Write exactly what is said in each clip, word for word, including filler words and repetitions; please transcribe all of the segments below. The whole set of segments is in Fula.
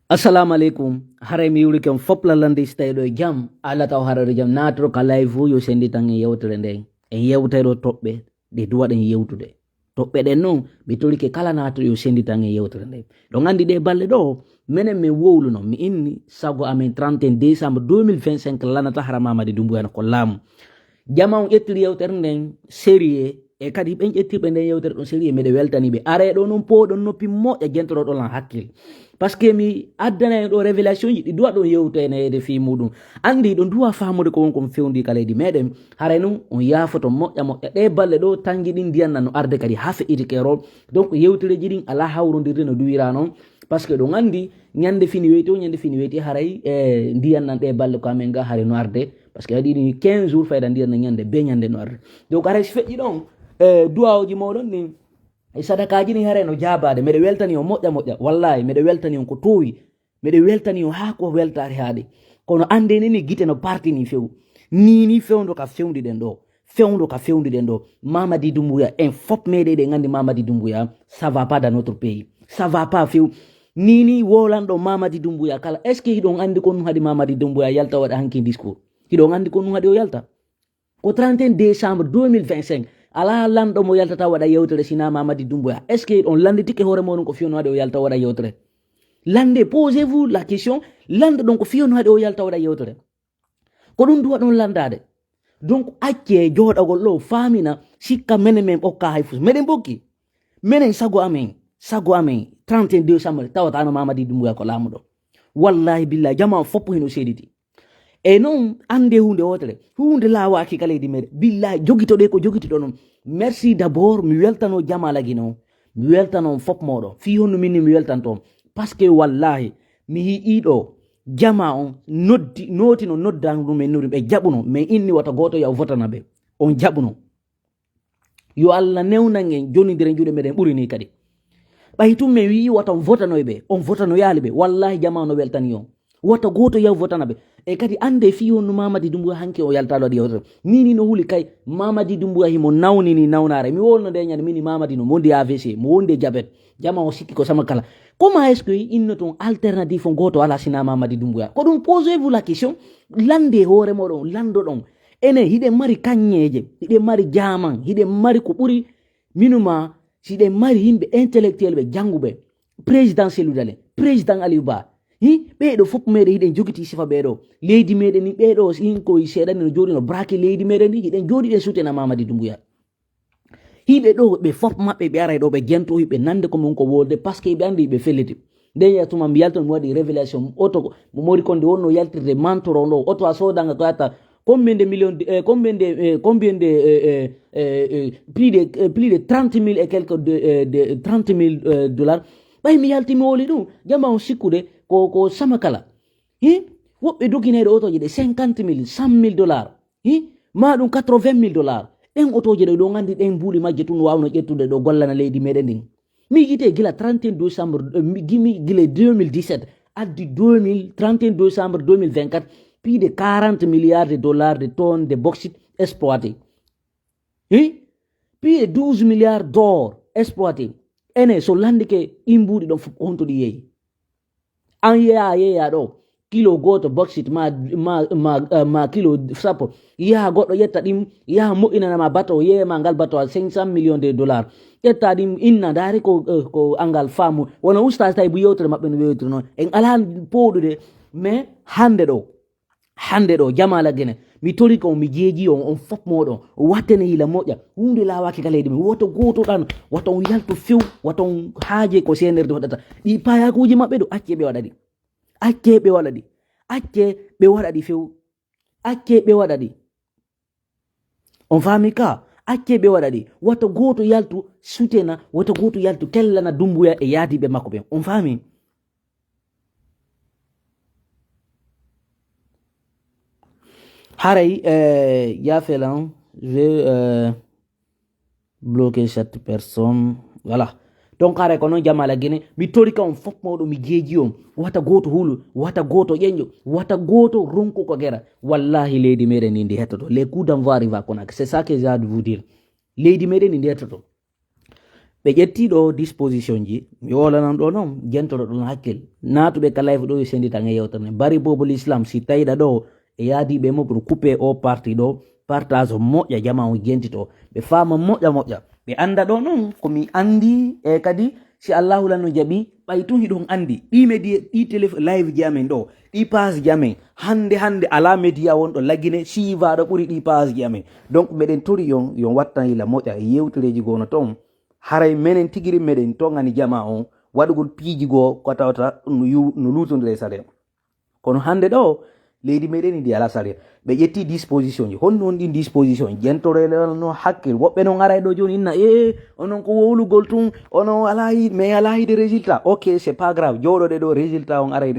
Assalamu aleykum. Haray mi yiwrike on fop lallande si tawi ɗo e jam. Allah taw haray ɗo jam. Naatoro ka live yo senditan e yewtere nde. En yewtere ɗo toɓɓe ɗe duwaɗen yewtude. Toɓɓe ɗen noon, mi torike kala naatoro yo senditan e yewtere nde. Ɗo nganndi ɗe balɗe ɗo, menen min wowluno. Mi inni sago amen trente et un décembre deux mille vingt-cinq lanata hara Mamadi Doumbouya no ko laamu. Jama on ƴettiri yewtere nden sérieux, e kadi ɓen ƴettirɓe nden yewtere ɗon sérieux, miɗo weltani ɓe. Are ɗo noon pooɗon noppi moƴƴa jentoroɗon lan hakkil. Parce que mi addana en ɗo révélation ji ɗi duwa ɗon yewteneede fii muɗum. Anndi ɗon duwa faamude ko won kon fewndi ka leydi meɗen. Haray noon on yaafoto moƴƴa moƴƴa. Ɗe balɗe ɗo tangi ɗin ndiyan nan no arde kadi haa feƴƴiti keerol. Donc yewtereeji ɗin alaa hawrondirde no duwira noon. Parce que ɗon anndi ñande fini weyti o, ñande fini weyti haray e ndiyan nan ɗe balɗe ko amen ga haray no arde. Parce que waɗi ɗin quinze jours fayda ndiyan nan ñande be ñande no arde. Donc haray si feƴƴi ɗon e duwawooji moɗon ɗin, e sadakaaji ɗin haray no jaabaade. Miɗo weltani on moƴƴa moƴƴa. Wallahi, miɗo weltani on ko toowi. Miɗo weltani on haa ko weltaare haaɗi. Kono anndee ni, ni gite no partini few. Ni, ni fewndo ka fewndi ɗen ɗo. Fewndo ka fewndi ɗen ɗo. Mamadi Doumbouya, en fop meɗen ɗe nganndi Mamadi Doumbouya, ça va pas dans notre pays. Ça va pas few. Ni, ni wolanɗo Mamadi Doumbouya kala. Est-ce que hiɗon anndi ko nun haɗi Mamadi Doumbouya yalta waɗa hanki discours? Hiɗon anndi ko nun haɗi o yalta? Ko trente et un décembre deux mille vingt-cinq, alaa lanɗo mo yaltata waɗa yewtere sinaa Mamadi Doumbouya. Est-ce que on lannditike hoore mooɗon ko fiyonoo haɗi o yalta waɗa yewtere? Lande, posez-vous la question, lanndo ɗon ko fiyonoo haɗi o yalta waɗa yewtere? Ko ɗum duwa ɗon lanndaade. Donc, accee jooɗagol ɗo faamina, sikka menen men ɓokka hay fus. Meɗen ɓokki. Menen sago amen, sago amen, trente et un décembre, tawataano Mamadi Doumbouya ko laamuɗo. Wallahi billahi, jama on fop hino seediti. E noon, annde huunde wootere, huunde laawaaki ka leydi meɗen. Billahi, jogitoɗe ko jogitoɗon. Merci d'abord, mi weltano jama lagino. Mi weltano on fop mooɗon. Fii honno min ni mi weltanto on. Parce que wallahi, mi yi'ii ɗo, jama on noddi, nootino noddan ɗum en noddi, ɓe jaɓuno. Mais inni wata gooto yaw votana ɓe. On jaɓuno. Yo Allah newnan en, jonidiren juuɗe meɗen ɓuri ni kadi. Ɓay tun men wi'i wata on votanoy ɓe, on votanoyaali ɓe, wallahi jama no weltani on. Wata gooto yaw votana ɓe. E kadi annde fii honno Mamadi Doumbouya hanki o yaltaɗo waɗi yewtere. Ni ni no huli kay, Mamadi Doumbouya himo nawnini nawnaare. Mi wolno nde ñande mini Mamadi no wondi A V C, mo wondi e jabet. Jama o sikki ko sama kala. Comment est-ce que innoton alternative on gooto alaa sinaa Mamadi Doumbouya? Ko ɗum, posez-vous la question, lande hoore mooɗon, landoɗon. Enen, hiɗen mari kañeeje, hiɗen mari jaaman, hiɗen mari ko ɓuri minuma, si hiɗen mari yimɓe intellectuel ɓe jannguɓe, président Cellou Dalein, président Aliou Ba, hi, ɓee ɗo fof meɗen hiɗen jogiti sifa ɓee ɗo. Leydi meɗen ni ɓee ɗo, si hin ko seeɗani no jooɗi no braqué leydi meɗen ni, hiɗen jooɗi ɗen soutenir Mamadi Doumbouya. Hiɓe ɗo, ɓe fof maɓɓe, ɓe aray ɗo, ɓe jento, hiɓe nande ko mon ko wolde, parce que ɓe anndi ɓe felliti. Nden ya tuma mi yalton, mi waɗi révélation, oto mo mori konde wonno yaltirde mantoro ɗo, oto a soodanga ko yatta combien de millions de, eh, combien de, eh, combien de, eh, eh, eh, eh, plus de, eh, plus de trente mille et quelques de, eh, de trente mille, eh, dollars. Ɓay mi yalti mi woli ɗum, jama on sikkude ko, ko sama kala. Hi? Woɓɓe doginayɗo otoje ɗe cinquante mille, cent mille dollars. Hi? Ma ɗum quatre-vingt mille dollars. Ɗen otoje ɗo, ɗo nganndi ɗen mbuuɗi majje tun wawno ƴettude ɗo gollana leydi meɗen ndin. Mi yi'ite gila trente et un décembre, eh, mi, gi-, mi gila deux mille dix-sept, addi deux mille, trente et un décembre deux mille vingt-quatre, plus de quarante milliards de dollars de tonnes de bauxite exploitées. Hi? Plus de douze milliards d'or exploités. Ene, so landike ɗin mbuuɗi ɗon fof, ko honto ɗi yeeyi? An yeeya, yeeya ɗo, kilo gooto bauxite ma, ma, ma, eh, ma kilo sappo. Yaha goɗɗo ƴetta ɗin, yaha moƴƴinana ma bateau, yeeya ma ngal bateau à cinq cent millions de dollars. Ƴetta ɗin inna, ndaari ko, eh, ko angal faamu. Wona ustaas tawi bu yewtere maɓɓe no yewtiri noon. En alaa pooɗude, mais hannde ɗo, hannde ɗo, jama Lagine, mi torike on, mi jeeji on, on fof mooɗon, wattene yila moƴƴa. Huunde laawaaki ka leydi men. Woto gooto ɗan, woto on yaltu few, woto on haaje ko C N R D waɗata. Ɗi payakuuji maɓɓe ɗo, accee ɓe waɗa ɗi. Accee ɓe waɗa ɗi. Accee ɓe waɗa ɗi few. Accee ɓe waɗa ɗi. On faami ka? Accee ɓe waɗa ɗi. Woto gooto yaltu sutena, woto gooto yaltu kellana Dumbuya e yaadiiɓe makko ɓen. On faami? Haray, eh, ya felan, je vais, euh, bloquer cette personne. Voilà. Donc, haray ko noon jama Lagine, mi torika on fof mooɗon, mi jeeji on. Wata gooto hulu, wata gooto ƴeñƴo, wata gooto ronku ko gera. Wallahi, leydi meɗen ndi, ndi hettoto. Les coups d'envoi arrivent à Conakry. C'est ça que j'ai à vous dire. Leydi meɗen ndi, ndi hettoto. Ɓe ƴetti ɗo disposition ji, mi wolanan ɗo noon, jentoro ɗon hakkil. Naatuɓe ka live ɗo, yo senditan e yewtere nde. Bari bobo l'islam, si tawiɗa ɗo, e yaadiiɓe mum, no coupé o parti ɗo, partage o moƴƴa, jama on jentito. Ɓe faama moƴƴa moƴƴa. Ɓe annda ɗo noon, ko mi anndi, e kadi, si Allahu lan no jaɓi, ɓay tun hiɗon anndi. Ɗi media, ɗi télé, live ji amen ɗo, ɗi page ji amen, hannde, hannde alaa media wonɗo Lagine, siiva ɗo ɓuri ɗi page ji amen. Donc, meɗen tori yon, yon wattan yila moƴƴa e yewtereeji goono toon. Haray menen tigiri meɗen toŋani jama on waɗugol piiji goo ko tawata no yu-, no luutondira e sariya. Kono hannde ɗo, leydi meɗen ndi alaa sariya. Ɓe ƴetti disposition ji. Honno woni ɗin disposition ji? Jentore no hakkil. Woɓɓe non aray ɗo jooni inna, "Ee, onon ko wowlugol tun, ono alaa yi-, mais alaa yiide résultat." Ok, c'est pas grave. Jooɗoɗe ɗo, résultat on aray.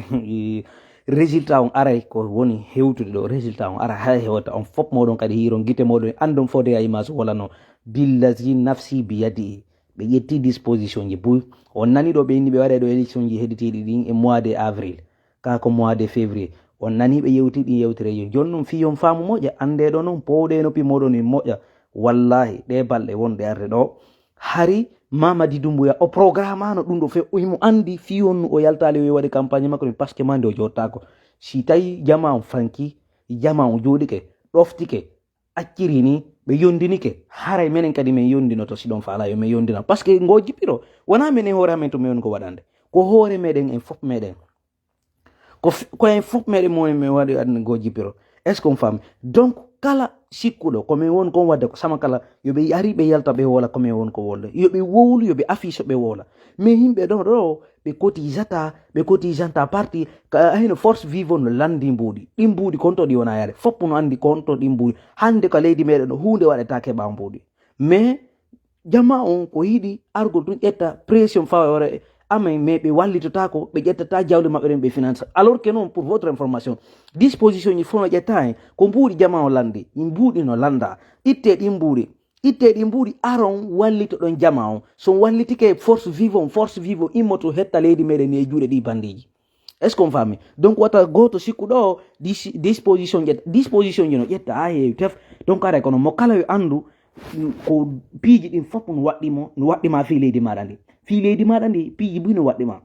Résultat on aray ko woni hewtude ɗo. Résultat on ara hay hewta. On fof moɗon kadi hiiron gite moɗon, anndon fodde a image wala no. Billazi nafsi biyadi. Ɓe ƴetti disposition ji buy. On nani ɗo ɓe inni ɓe waɗa ɗo élection ji hedditiiɗi ɗin e mois de avril. Kaa ko mois de février. On nani ɓe yewti ɗin yewtere yo. Jooni noon fii on faamu moƴƴa, annde ɗo noon, powɗe noppi moɗon e moƴƴa. Wallahi, ɗe balɗe wonɗe arde ɗo, hari Mamadi Doumbouya o programmaano ɗum ɗo few, himo anndi fii honno o yaltaali o waɗi campagne makko ɗum, parce que mande o jooɗtaako. Si tawi jama on fanki, jama on jooɗike, ɗoftike, acciri ni, ɓe yondinike, haray menen kadi men yondinoto, si ɗon faala yo men yondina. Parce que ngo jippiro, wonaa menen hoore amen to men woni ko waɗande. Ko hoore meɗen en fof meɗen. Ko f-, ko en fof meɗen mo men waɗi aduna ngo jippiro. Est-ce qu'on faami? Donc, kala sikkuɗo ko men woni kon wadde ko sama kala, yo ɓe ari ɓe yalta ɓe woola ko men woni ko wolde. Yo ɓe wowlu, yo ɓe affiche ɓe woola. Mais yimɓe ɗo, ɗo, ɓe cotisata, ɓe cotisanta parti, ka hino force vive no landi mbuuɗi. Ɗin mbuuɗi konto ɗi wona yaade. Fof no anndi konto ɗin mbuuɗi. Hannde ka leydi meɗen ɗo huunde waɗetaake ɓaawo mbuuɗi. Mais jama on ko yiɗi argol tun ƴetta pression fawa hoore amen, mais ɓe wallitotaako, ɓe ƴettata jawle maɓɓe ɗen ɓe finance. Alors que non, pour votre information, disposition ji fof no ƴetta hen, ko mbuuɗi jama on landi, mbuuɗi no landa. Itte ɗin mbuuɗi, itte ɗin mbuuɗi aron wallito ɗon jama on. So on wallitike force vive on, force vive on immoto hetta leydi meɗen ni e juuɗe ɗi bandiiji. Est-ce qu'on faami? Donc wata gooto sikku ɗo dis-, disposition ƴetta, disposition ji no ƴetta ha heewi tef. Donc aray kono mo kala yo anndu ko piiji ɗin fof no waɗɗi mo, no waɗɗi ma fii leydi maɗa ndi. Fii leydi maɗa ndi, piiji buy no waɗɗi ma.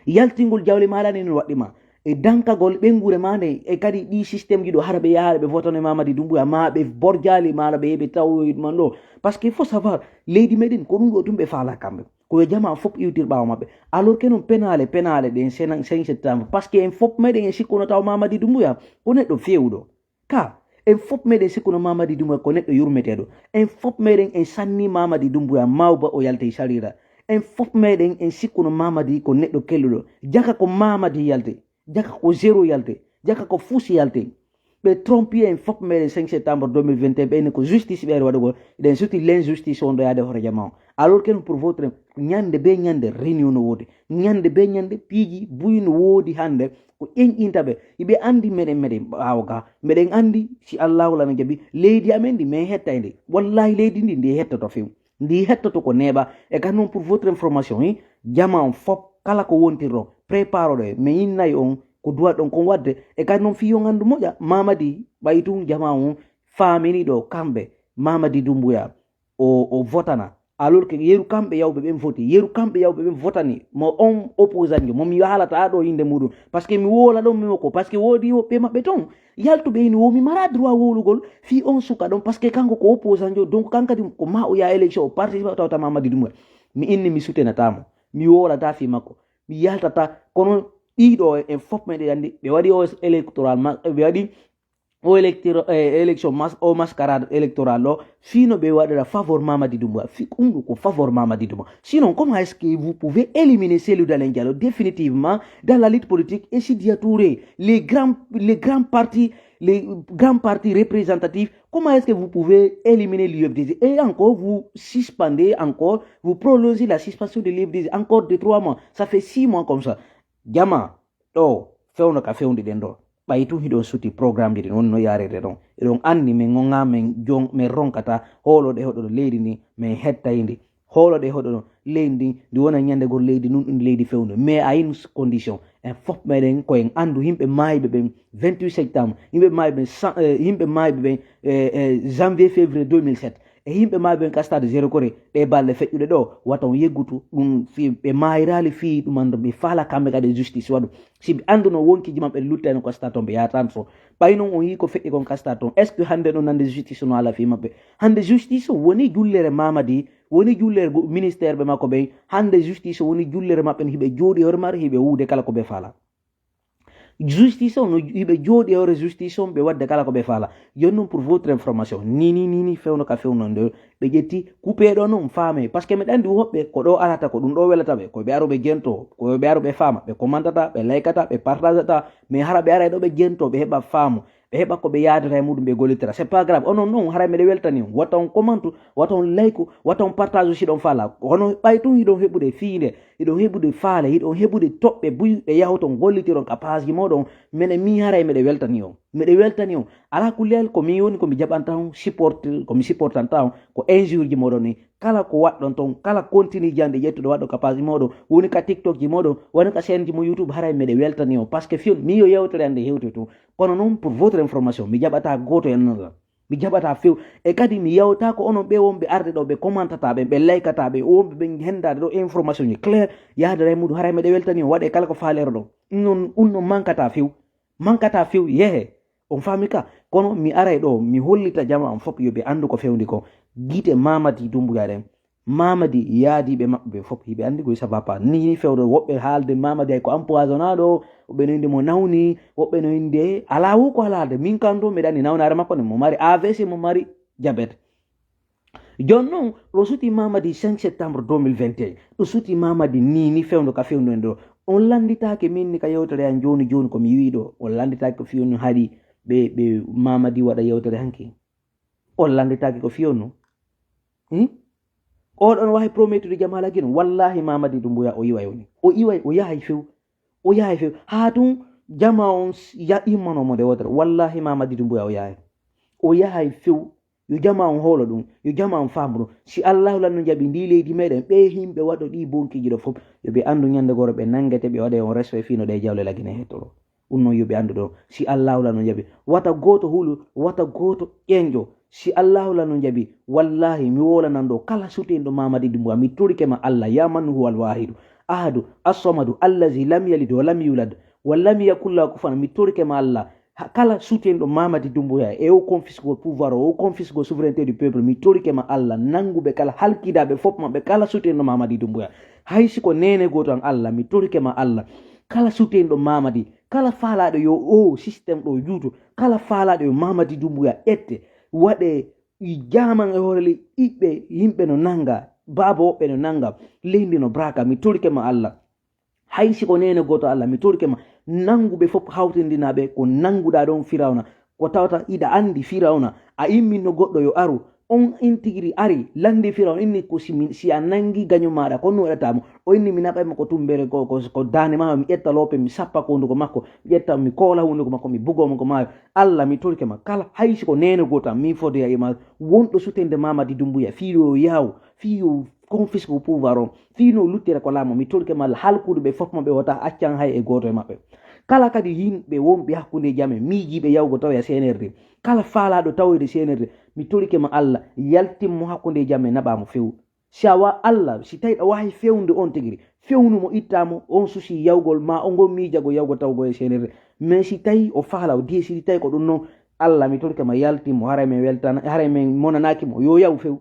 Yaltingol jawle maɗa ndi no waɗɗi ma. E dankagol ɓeynguure ma nde, e kadi ɗi système ji ɗo hara ɓe yaha ɓe votano e Mamadi Doumbouya, ma ɓe borjali maɗa ɓe yeɓe tawoyit man ɗo. Parce que il faut savoir, leydi meɗen ko ɗum ɗo tun ɓe faala kamɓe. Ko yo jama fof iwtir ɓaawo maɓɓe. Alors que non penaale, penaale ɗen sena-, cinq septembre. Parce que en fof meɗen en sikkuno taw Mamadi Doumbouya ko neɗɗo feewuɗo. Ka, en fof meɗen sikkuno Mamadi Doumbouya ko neɗɗo yurmeteeɗo. En fof meɗen en sanni Mamadi Doumbouya mawba o yaltay sarira. En fof meɗen en sikkuno Mamadi ko neɗɗo kelluɗo. Jaka ko Mamadi yaltay. Jaka ko zéro yaltay. Jaka ko fuus yaltay. Ɓe trompi en fof meɗen cinq septembre deux mille vingt et un, ɓeyni ko justice ɓeyre waɗugol. Eɗen suti l'injustice on ɗo yaade hoore jama on. Alors que pour votre ñande be ñande réunion no woodi. Ñande be ñande piiji buy no woodi hannde ko ƴenƴinta ɓe. Iɓe anndi meɗen, meɗen ɓaawo ga. Meɗen anndi si Allahu lana jaɓi leydi amen ndi men hetta e ndi. Wallahi leydi ndi ndi hettoto few. Ndi hettoto ko neeɓa. E kan noon pour votre information, hi, jama on fof kala ko wontirɗo, prépare ɗo e, mi innay on ko duwat ɗon kon waɗde. E kan noon fii on anndu moƴƴa, Mamadi ɓay tun jama on faamini ɗo kamɓe, Mamadi Doumbouya, o, o votana. Alors que yeru kamɓe yawɓe ɓen voti, yeru kamɓe yawɓe ɓen votani mo on opposant jo, mo mi haalata ɗo innde muɗum. Parce que mi woola ɗon mi ko, parce que woodi woɓɓe maɓɓe ton yaltuɓe ina wo mi mara droit wowlugol fii on suka ɗon, parce que kanko ko opposant jo, donc kan kadi ko ma o yaha élection o participe o tawta Mamadi Doumbouya. Mi inni mi sutenata mo, mi wowlata fii makko, mi yaltata, kono ɗiɗo en fof meɗen anndi ɓe waɗi o électoral ma-, ɓe waɗi o électro-, eh, élection mas-, o mascarade électorale ɗo, fii no ɓe waɗira faveur Mamadi Doumbouya, fii ko ɗum ɗo ko faveur Mamadi Doumbouya. Sinon, comment est-ce que vous pouvez éliminer Cellou Dalein Diallo définitivement dans la lutte politique et Sidya Touré, les grands, les grands partis, les grands partis représentatifs, comment est-ce que vous pouvez éliminer l'U F D G et encore vous suspendez encore, vous prolongez la suspension de l'U F D G encore de trois mois, ça fait six mois comme ça. Jama, ɗo fewndo ka fewndi ɗen ɗo. Ɓay tun hiɗon suti programme ji ɗin woni no yarirde ɗon. Eɗon anndi min gonga min jon-, min ronkata hooloɗe hoɗo leydi ndi, min hettay ndi. Hooloɗe hoɗo leydi ndi, ndi wona ñande goo leydi nun ɗum leydi fewndo. Mais à une condition, en fof meɗen ko en anndu yimɓe maayɓe ɓen vingt-huit septembre, yimɓe maayɓe ɓen cent, eh, yimɓe maayɓe ɓen, eh, eh, janvier, février deux mille sept. e yimɓe maaɓe ɓen ka stade Zéro Corée, ɗe balɗe feƴƴuɗe ɗo, wata on yeggutu ɗum, fi ɓe maayiraali fii ɗum, anndu ɓe faala kamɓe kadi justice waɗu. Si ɓe annduno wonkiji maɓɓe luttani ko stade toon, ɓe yaatan so. Ɓay non on yii ko feƴƴi kon ka stade toon, est-ce que hannde ɗon hannde justice no ala fii maɓɓe? Hannde justice woni jullere Mamadi, woni jullere go-, ministère ɓe makko ɓen. Hannde justice woni jullere maɓɓe, hiɓe jooɗi hoore maare, hiɓe wuude kala ko ɓe faala. Justice on no hiɓe jooɗi e hoore justice on, ɓe waɗde kala ko ɓe faala. Jooni non, pour votre information, ni, ni, ni, ni fewndo ka fewndo nde, ɓe ƴetti kupeeɗo non faame. Parce que miɗa anndi woɓɓe ko ɗo arata, ko ɗum ɗo welata ɓe, ko ɓe aro ɓe jento, ko ɓe aro ɓe faama, ɓe commentata, ɓe laykata, ɓe partagata, mais hara ɓe ara e ɗo ɓe jento, ɓe heɓa faamu, ɓe heɓa ko ɓe yaadata e muɗum, ɓe gollitira. C'est pas grave. Onon non, hara meɗe weltani on. Wata on commentu, wata on layku, wata on partage si ɗon faala. Hono ɓay tun hiɗon heɓude fiinde, hiɗon heɓude faale, hiɗon heɓude toɓɓe buy ɓe yahoton gollitiron ka page ji moɗon. Mene mi haray meɗe weltani on. Meɗe weltani on. Ala kulliyal ko mi woni ko mi jaɓanta on support, ko mi supportanta on ko injure ji moɗon ni. Kala ko waɗɗon ton, kala continue jande ƴettuɗo waɗɗo ka page ji moɗon, woni ka TikTok ji moɗon, woni ka chaîne ji mo YouTube, haray meɗe weltani on. Parce que fiyon, mi yo yewtere ande hewte tun. Kono non, pour votre information, mi jaɓata gooto e nana. Mi jaɓata few. E kadi mi yawta ko onon ɓe wonɓe arde ɗo, ɓe commentata ɓe, ɓe laykata ɓe, wonɓe ɓe hendade ɗo information ji clair, yahdata e muɗum, haray meɗe weltani on, waɗe kala ko faalero ɗon. Ɗum non, ɗum non mankata few. Mankata few, yehe. On faami ka? Kono mi aray ɗo, mi hollita jama on fof yo ɓe anndu ko fewndi ko. Gite Mamadi Doumbouya ɗen. Mamadi yaadiiɓe maɓɓe ɓe fof, hiɓe anndi koye ça va pas. Ni fewndo woɓɓe haalde Mamadi hay ko empoisonnaɗo, woɓɓe no innde mo nawni, woɓɓe no innde alaa wo ko haalde. Min kam ɗo mbeɗa anndi nawnaare makko ne, mo mari A V C, mo mari diabète. Jooni non, ɗo suti Mamadi cinq septembre deux mille vingt et un, ɗo suti Mamadi ni, ni fewndo ka fewndo en ɗo. On lannditaake min ni ka yewtere an jooni jooni ko mi wi'i ɗo. On lannditaake ko fewndo haɗi ɓe, ɓe Mamadi waɗa yewtere hanki. On lannditaake ko fewndo. Hmm? Oɗon wahi promettude jama ala gino. Wallahi Mamadi Doumbouya o iway woni. O iway, o yahay few. O yahay few. Haa tun jama on s-, ya immano mo nde wotere. Wallahi Mamadi Doumbouya o yahay. O yahay few. Yo jama on hoolo ɗum. Yo jama on faamu ɗum. Si Allahu lanno jaɓi ndi leydi meɗen, ɓe himɓe waɗo ɗi bonkiiji ɗo fof, yo ɓe anndu ñande goro ɓe nanngete, ɓe waɗe on respect fii no ɗe jawle lagine hettoro. Ɗum noon yo ɓe anndu ɗo. Si Allahu lanno jaɓi, wata gooto hulu, wata gooto ƴeeñƴo. Si Allahu lanno jaɓi, wallahi mi wolanan ɗo kala sutinɗo Mamadi Doumbouya, mi torike ma Allah, ya man huwal wahidu, ahadu, as-samadu, allazi lam yalid wa lam yulad, wa lam yakun lahu kufuwan, mi torike ma Allah. Ha, kala sutinɗo Mamadi Doumbouya, e o confisque pouvoir, o confisque souveraineté du peuple, mi torike ma Allah, nannguɓe kala, halkidaaɓe fof maɓɓe, kala sutinɗo Mamadi Doumbouya. Hay si ko neene gooto an Allah, mi torike ma Allah. Kala sutinɗo Mamadi, kala faalaaɗo yo o système ɗo juutu, kala faalaaɗo yo Mamadi Doumbouya ƴette, waɗe i jaaman e hoore ley ɓiɓɓe yimɓe no nannga, baaba woɓɓe no nannga, leydi no braka, mi torike ma Allah. Hay si ko neene gooto Allah, mi torike ma, nannguɓe fof hawtindinaaɓe ko nannguɗaa ɗon Firawna, ko tawata iɗa anndi Firawna, a imminno goɗɗo yo aru, on intigiri ari, lanndi Firawna, inni ko si mi, si a nanngi gaño maaɗa, ko no waɗata mo? O inni mi naɓay mo ko tumbere, ko, ko, ko daande maa, mi ƴetta loope, mi sappa ko hunnduko makko, mi ƴetta, mi koola hunnduko makko, mi bugoo mo ko maayo. Allah, mi torike ma, kala hay si ko neene gooto am, min fodoya e ma, wonɗo sutende Mamadi Doumbouya, fii yo yaaw, fii yo confisque pouvoir on, fii no luttira ko laamu, mi torike ma Allah, halkude ɓe fof maɓɓe wota accan hay e gooto e maɓɓe. Kala kadi yimɓe wonɓe hakkundeeji amen, miijiiɓe yawgo tawoya C N R D, kala faalaaɗo tawoyde C N R D, mi torike ma Allah, yaltin mo hakkundeeji amen, naɓaa mo few. Si a wa Allah, si tawi ɗa waawi fewnude on tigiri, fewnu mo, ittaa mo on susi yawgol ma, on ngol miijagol yawgo tawgol e C N R D. Mais si tawi o faala, o décidi tawi ko ɗum noon, Allah, mi torike ma, yaltin mo, haray min weltana, haray min monanaaki mo, yo yaw few.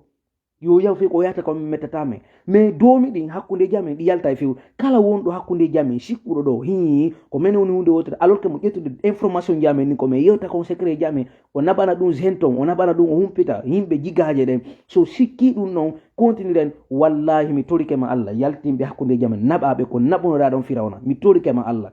Yo yaw few, ko yahata ko min mettata men. Mais doomi ɗin hakkundeeji amen ɗi yalta e few. Kala wonɗo hakkundeeji amen sikkuɗo ɗo, hii, ko men woni huunde wotere, alors que mo ƴettude information ji amen ni, ko men yewta kon secret ji amen, o naɓana ɗum hen ton, o naɓana ɗum, o humpita yimɓe jigaaje ɗen. So sikki ɗum noon, continue ɗen, wallahi mi torike ma Allah, yaltinɓe hakkundeeji amen, naɓaɓe ko naɓunoɗaa ɗon Firawna. Mi torike ma Allah.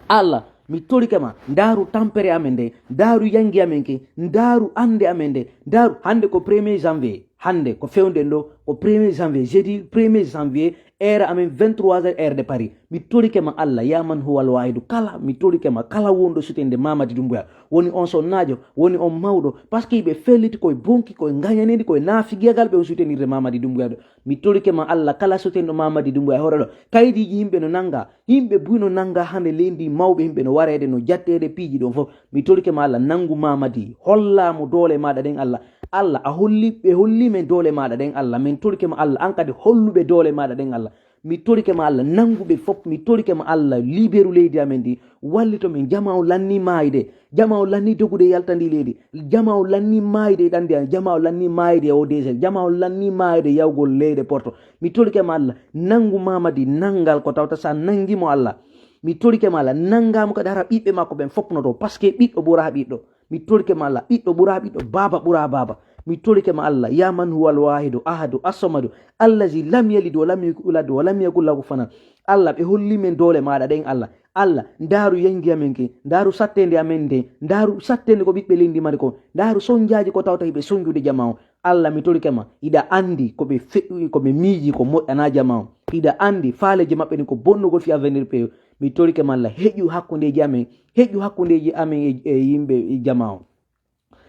Allah, mi torike ma, ndaaru tampere amen nde, ndaaru yangi amen ke, ndaaru annde amen nde, ndaaru hannde ko premier janvier, hannde ko fewnden ɗo, ko premier janvier, jeudi premier janvier, heure amen vingt-trois heures, heure de Paris. Mi torike ma Allah, ya man huwal wahidu, kala, mi torike ma, kala wonɗo sutende Mamadi Doumbouya, woni on sonnaajo, woni on mawɗo, parce que ɓe felliti koye bonki, koye ngañaneɗi, koye naafigiyagal ɓe o sutenirde Mamadi Doumbouya ɗo. Mi torike ma Allah, kala sutenɗo Mamadi Doumbouya hoore ɗo, kaydiiji yimɓe no nannga, yimɓe buy no nannga hannde leydi, mawɓe yimɓe no wareede, no jatteede piiji ɗon fof. Mi torike ma Allah, nanngu Mamadi, holla mo doole maaɗa ɗen Allah. Allah, a holli, ɓe holli men doole maɗa ɗen, Allah. Min torike ma, Allah, an kadi holluɓe doole maɗa ɗen, Allah. Mi torike ma, Allah, nanguɓe fof. Mi torike ma, Allah, liberu leydi amen ndi. Wallito min. Jama on lanni maayde. Jama on lanni dogude yalta ndi leydi. Jama on lanni maayde e ɗandi an. Jama on lanni maayde e O D C. Jama on lanni maayde yawgol leyɗe porto. Mi torike ma, Allah, nangu Mamadi, nangal ko tawta sa nangi mo, Allah. Mi torike ma, Allah, nangamo kadi hara ɓiɓɓe makko ɓen fof no to. Parce que ɓiɗɗo ɓura ɓiɗɗo. Mi torike ma, Allah, ɓiɗɗo ɓura ɓiɗɗo, baaba ɓura baaba. Mi torike ma, Allah, ya man huwa al wahidu ahadu as-samadu, allazi lam yalid wa lam yulad wa lam yakul lahu kufuwan ahad. Allah, ɓe holli men doole maɗa ɗen, Allah. Allah, ndaru yengi amen ke, ndaru sattende amen nde, ndaru sattende ko ɓiɓɓe leydi mari ko, ndaru sonjaji ko tawta hiɓe sonjude jama o. Allah, mi torike ma, iɗa andi ko ɓe feƴƴi, ko ɓe miiji ko moƴƴana jama o. Iɗa andi faaleji maɓɓe ni ko bonnugol fi avenir peyo. Mi torike ma, Allah, heƴu hakkundeji amen, heƴu hakkundeji amen e, e yimɓe, e jama o.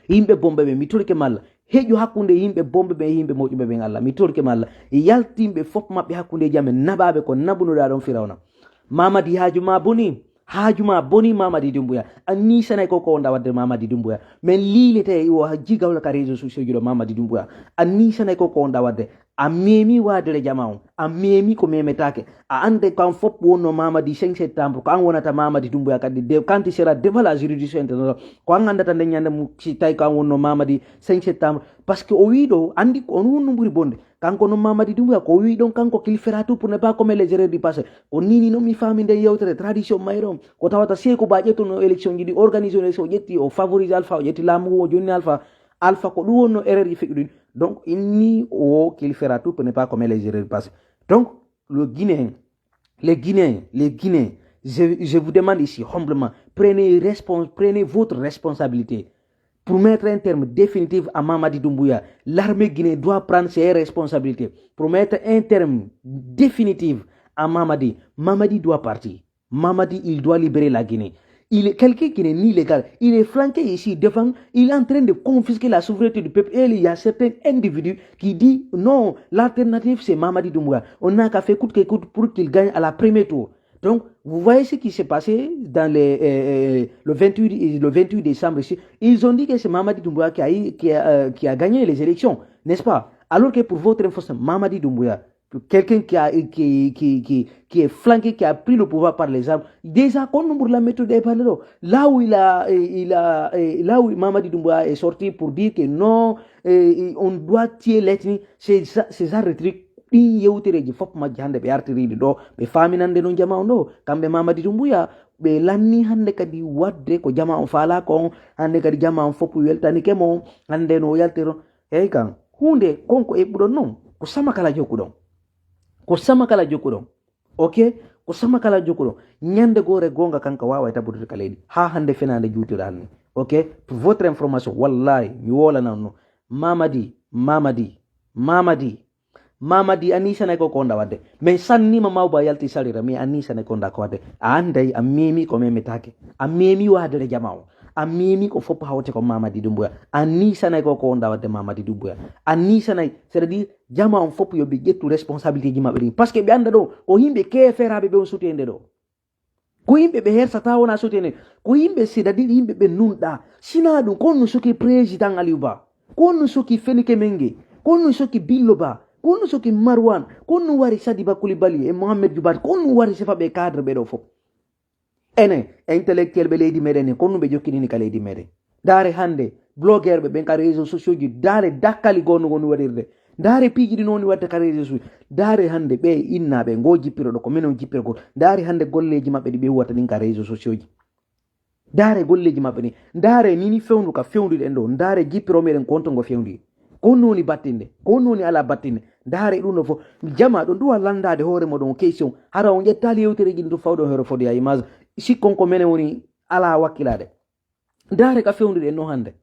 Yimɓe bomɓe ɓe, mi torike ma, Allah, heƴu hakkunde yimɓe bomɓe ɓe e yimɓe moƴƴuɓe ɓen, Allah. Mi torike ma, Allah, yaltinɓe fof maɓɓe hakkundeji amen, naɓaɓe ko naɓunoɗa ɗon Firawna. Mamadi, haaju ma boni, haaju ma boni, Mamadi Dumbuya. A nisanay ko ko wonɗa wadde, Mamadi Dumbuya. Men liilete e o jigawla ka réseau sociaux ji ɗo, Mamadi Dumbuya. A nisanay ko ko wonɗa wadde. A memi wadere jama on. A memi ko memetake. A ande ko an fof wonno Mamadi cinq septembre. Ko an wonata Mamadi Dumbuya kadi. De, quand il sera devant la juridiction internationale. Ko an andata nde ñande mu, si tawi ko an wonno Mamadi cinq septembre. Parce que o wi ɗo, andi ko on wonno ɓuri bonde. Kanko noon Mamadi Dumbuya, ko o wi ɗon, kanko qu'il fera tout pour ne pas commettre les erreurs du passé. Ko ni ni noon mi faami nden yewtere, tradition mayre on. Ko tawata Seeku Ba ƴettuno élection ji ɗi, organisé no élection, o ƴetti, o favorise Alpha, o ƴetti laamu ngu, o jonni Alpha. Alpha ko ɗum wonno erreur ji feƴƴuɗin. Donc, inni o qu'il fera tout pour ne pas commettre les erreurs du passé. Donc, le Guinéen, les Guinéens, les Guinéens, je, je vous demande ici humblement, prenez, respons- prenez votre responsabilité pour mettre un terme définitif à Mamadi Doumbouya. L'armée guinéenne doit prendre ses responsabilités pour mettre un terme définitif à Mamadi. Mamadi doit partir. Mamadi, il doit libérer la Guinée. Il est quelqu'un qui n'est ni légal. Il est flanqué ici devant. Il est en train de confisquer la souveraineté du peuple. Et il y a certains individus qui disent non, l'alternative c'est Mamadi Doumbouya. On n'a qu'à faire coûte que coûte pour qu'il gagne à la première tour. Donc, vous voyez ce qui s'est passé dans les, euh, euh, le, vingt-huit, le vingt-huit décembre ici. Ils ont dit que c'est Mamadi Doumbouya qui a, eu- qui a, euh, qui a gagné les élections, n'est-ce pas? Alors que pour votre information, Mamadi Doumbouya, quelqu'un qui, a, qui, qui, qui, qui est flanqué, qui a pris le pouvoir par les armes. Déjà, quand nous la méthode est parlé, là où il a, il a, là où Mamadi Doumbouya est sorti pour dire que non, eh, on doit tuer l'ethnie, c'est ça, c'est ça le truc. Ɗin yewtereji fof majji hannde ɓe artiriɗi ɗo, ɓe faaminande noon jama on ɗo. Kamɓe Mamadi Doumbouya, ɓe lanni hannde kadi wadde ko jama on faala ko on. Hannde kadi jama on fof weltanike mo. Hannde no yaltiro. Eyyi kan, huunde kon ko eɓɓuɗon noon, ko sama kala jokkuɗon. Ko sama kala jokkuɗon. Ok? Ko sama kala jokkuɗon. Ñande goore goonga kanka waaway tabutude ka leydi. Haa hannde fenaande juutuɗo hannde. Ok? Pour votre information, wallahi, mi woolana on no. Mamadi, Mamadi, Mamadi, Mamadi, a niisanay ko ko wonɗa wadde. Min sannima mawba yalti salira, mi a niisanay ko wonɗa ko wadde. A anday, a memi ko memetaake. A memi waadere jama o. A memi ko fof hawte ko Mamadi Doumbouya. A niisanay ko ko wonɗa wadde Mamadi Doumbouya. A niisanay, c'est-à-dire, jama on fof yo ɓe ƴettu responsabilité ji maɓɓe ɗin. Parce que ɓe anda ɗo, ko yimɓe keeferaɓe ɓe on sutende ɗo. Ko yimɓe ɓe hersata wona sutende. Ko yimɓe, c'est-à-dire yimɓe ɓe nunɗa. Sina ɗum, ko on no suki président Aliou Ba. Ko on no suki Fenike Menge. Ko on no suki Billo Ba. Ko on no suki Marwan. Ko on no wari Sadiba Koulibaly e Mohamed Djoubat. Ko on no wari sefa ɓe cadre ɓe ɗo fof. Enen, intellectuel ɓe leydi meɗen ni, ko on no ɓe jokkinini ka leydi meɗen. Ndaare hannde, blogueur ɓe ɓen ka réseau sociaux ji, ndaare dakkali goo no woni waɗirde. Ndaare piiji ɗi no woni waɗde ka réseau sociaux. Ndaare hannde ɓe innaaɓe, ngoo jippiro ɗo, ko minen jippiro ko. Ndaare hannde golleeji maɓɓe ɗi ɓe huwata ɗin ka réseau sociaux ji. Ndaare golleeji maɓɓe ɗin. Ndaare ni ni fewndu ka fewnduɗen ɗo. Ndaare jippiro meɗen ko honto ngo fewndi. Ko honno woni battinde? Ko honno woni alaa battinde? Ndaare ɗum ɗo fof. Jama ɗo duwa lanndaade hoore moɗon question. Hara on ƴettaali yewtereeji ɗin to fawɗo hoore fodde ya image. Sikkon ko menen woni alaa wakkilaade. Ndaare ka fewnduɗen no hannde.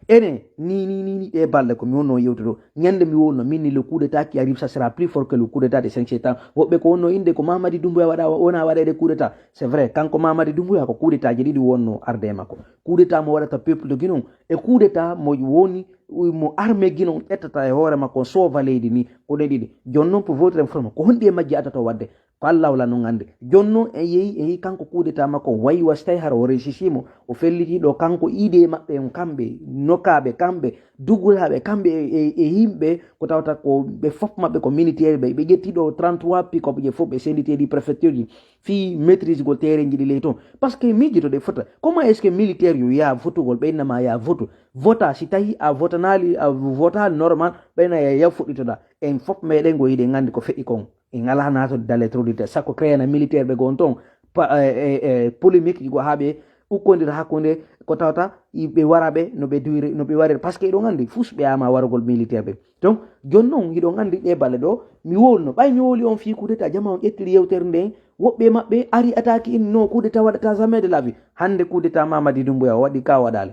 Enen, ni, ni, ni, ni, ɗe balɗe ko mi wonno yewtude ɗo. Ñande mi wonno, min ni le coup d'état qui arrive, ça sera plus fort que le coup d'état de cinq septembre. Woɓɓe ko wonno innde ko Mamadi Doumbouya waɗa, wona waɗede coup d'état. C'est vrai, kanko Mamadi Doumbouya ko coup d'état ji ɗiɗi wonno arde e makko. Coup d'état mo waɗata peuple de Guinée on, e coup d'état mo woni, mo armée Guinée on ƴettata e hoore makko, soova leydi ni, ko ɗe ɗiɗi. Jooni noon, pour votre information, ko honɗi e majji addata o waɗde? Ko Allah wala non ande. Jonno e yehi e yehi kanko kudeta makko wayi wasi tawi hara o resisi mo. O felliti ɗo kanko ide maɓɓe on kamɓe nokaaɓe kamɓe duguraaɓe kamɓe e, e, e yimɓe ko tawata ko ɓe fof maɓɓe ko militaire ɓe ɓe ƴetti ɗo trente-trois pick-up je fof ɓe senditi e ɗi préfecture ji fii maîtrisegol terrain ji ɗi ley toon. Parce que miijo to ɗe fota comment est ce que militaire yo yaa votugol ɓe innama yaa votu vota si tawi a votanaali a vota normal ɓeyna ya yaw fuɗɗitoɗa. En fof meɗen ngo yiɗen nganndi ko feƴƴi kon. En alaa naatode dalle troɗite sakko créana militaire ɓe gon toon. Pa- e- e- e polémique ji go haa ɓe ukkondira hakkunde ko tawata ɓe wara ɓe no ɓe duwiri no ɓe warira par ce que eɗon anndi fus ɓe ama warugol militaire ɓe. Donc jooni noon hiɗon anndi ɗe balle ɗo mi wowluno ɓay mi wowli on fii coup d'état jama on ƴettiri yewtere nden. Woɓɓe maɓɓe ari attaque in no coup d'état waɗata jamais de la vie. Hannde coup d'état mamadi dumbuya o waɗi ka waɗali.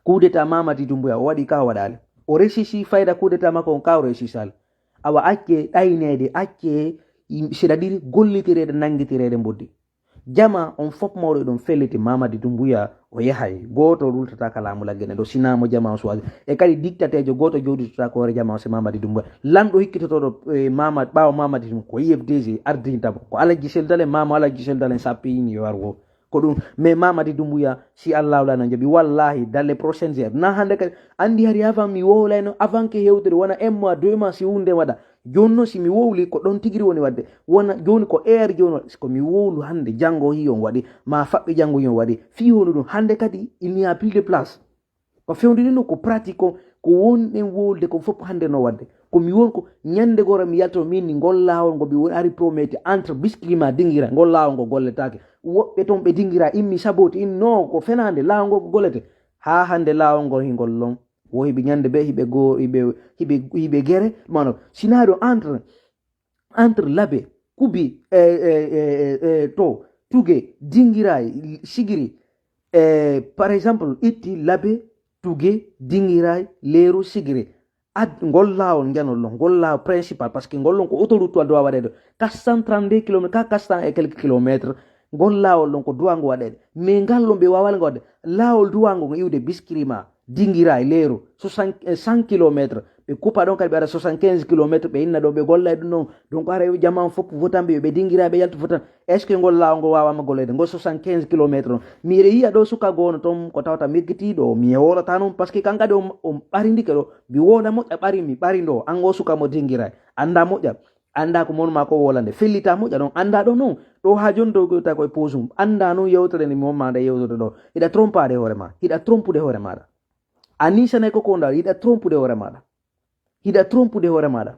Coup d'état mamadi dumbuya o waɗi ka waɗali. O resisi fayda coup d'état makko on ka o resisali. Awa acce ɗayneede acce c'est à dire gollitireede nanngitireede mboddi. Jama on fof mawɗo eɗon felliti mamadi dumbuya o yahay gooto rultata ka laamu laggene ɗo sinaa mo jama on suwaji. E kadi dictatejo gooto jooɗitota ko hoore jama on se mamadi dumbuya lanɗo hikkitotoɗo e mama ɓaawo mamadi dum ko ifdg ardintamo ko alajji seldalen mama alajji seldalen sappiyini yo ar wo. Ko ɗum mais mamadi dumbuya si allah wala no jaɓi wallahi dans les prochaines heures na hannde kadi anndi hari avant mi wowlayno avant que hewtere wona un mois deux mois si hunde waɗa. Jooni noon si mi wowli ko ɗon tigiri woni waɗde wona jooni ko heure jooni waɗi ko mi wowlu hannde janngo hi on waɗi ma faɓɓe janngo hi on waɗi fii hondu ɗum hannde kadi il n'y a plus de place. Ko fewndini no ko pratique ko ko wonɗen wowlude ko fof hannde no waɗde. Ko mi won ko ñande goro mi yalto min ni ngol laawol ngo mi woni ari promete entre biskilima dingira ngol laawol ngo golletaake. Woɓɓe toon ɓe dingira immi sabote in no ko fenaande laawol ngo ko gollete. Haa hannde laawol ngol hingol lon wo hiɓe ñande ɓe hiɓe go hiɓe hiɓe hiɓe gere mano sinaa ɗo entre entre labe kubi e, e, e, e, to tuge dingiray sigiri e, par exemple itti labe tuge dingiray leeru sigiri ad ngol laawol njanol ɗon ngol laawol principal par ce que ngol ɗon ko autoroute wa dowa waɗede quatre cent trente-deux kilomètres ka quatre cent et quelques kilomètres. Ngol laawol ɗon ko duwango waɗede mais ngal ɗon ɓe wawalngo waɗde laawol duwango ngo iwde biskirima dingira e leeru soixante cent kilométre. Ɓe kupa ɗon kadi ɓe ara soixante quinze kilométre ɓe inna ɗo ɓe golla e ɗum ɗon. Donc ara jama on fof votanɓe ɓe dingira ɓe yalta votan. Est ce que ngol laawol ngol wawama gollede ngol soixante quinze kilométre on miɗa yiya ɗo suka gono toon ko tawata meggitiɗo mi wolata noon par ce que kan kadi on ɓarindike ɗo mi wola moƴƴa ɓari mi ɓari ɗo an o suka mo dingira anda moƴƴa. Annda ko mon ma ko wolande fellita moƴƴa ɗon annda ɗo non ɗo ha joni dow goyta koye poosum annda non yewtere nde mi wonma nde yewtude ɗo. Hiɗa trompade hoore ma hiɗa trompude hoore maɗa. A nisanay ko ko ndaw hiɗa trompude hoore maɗa. Hiɗa trompude hoore maɗa.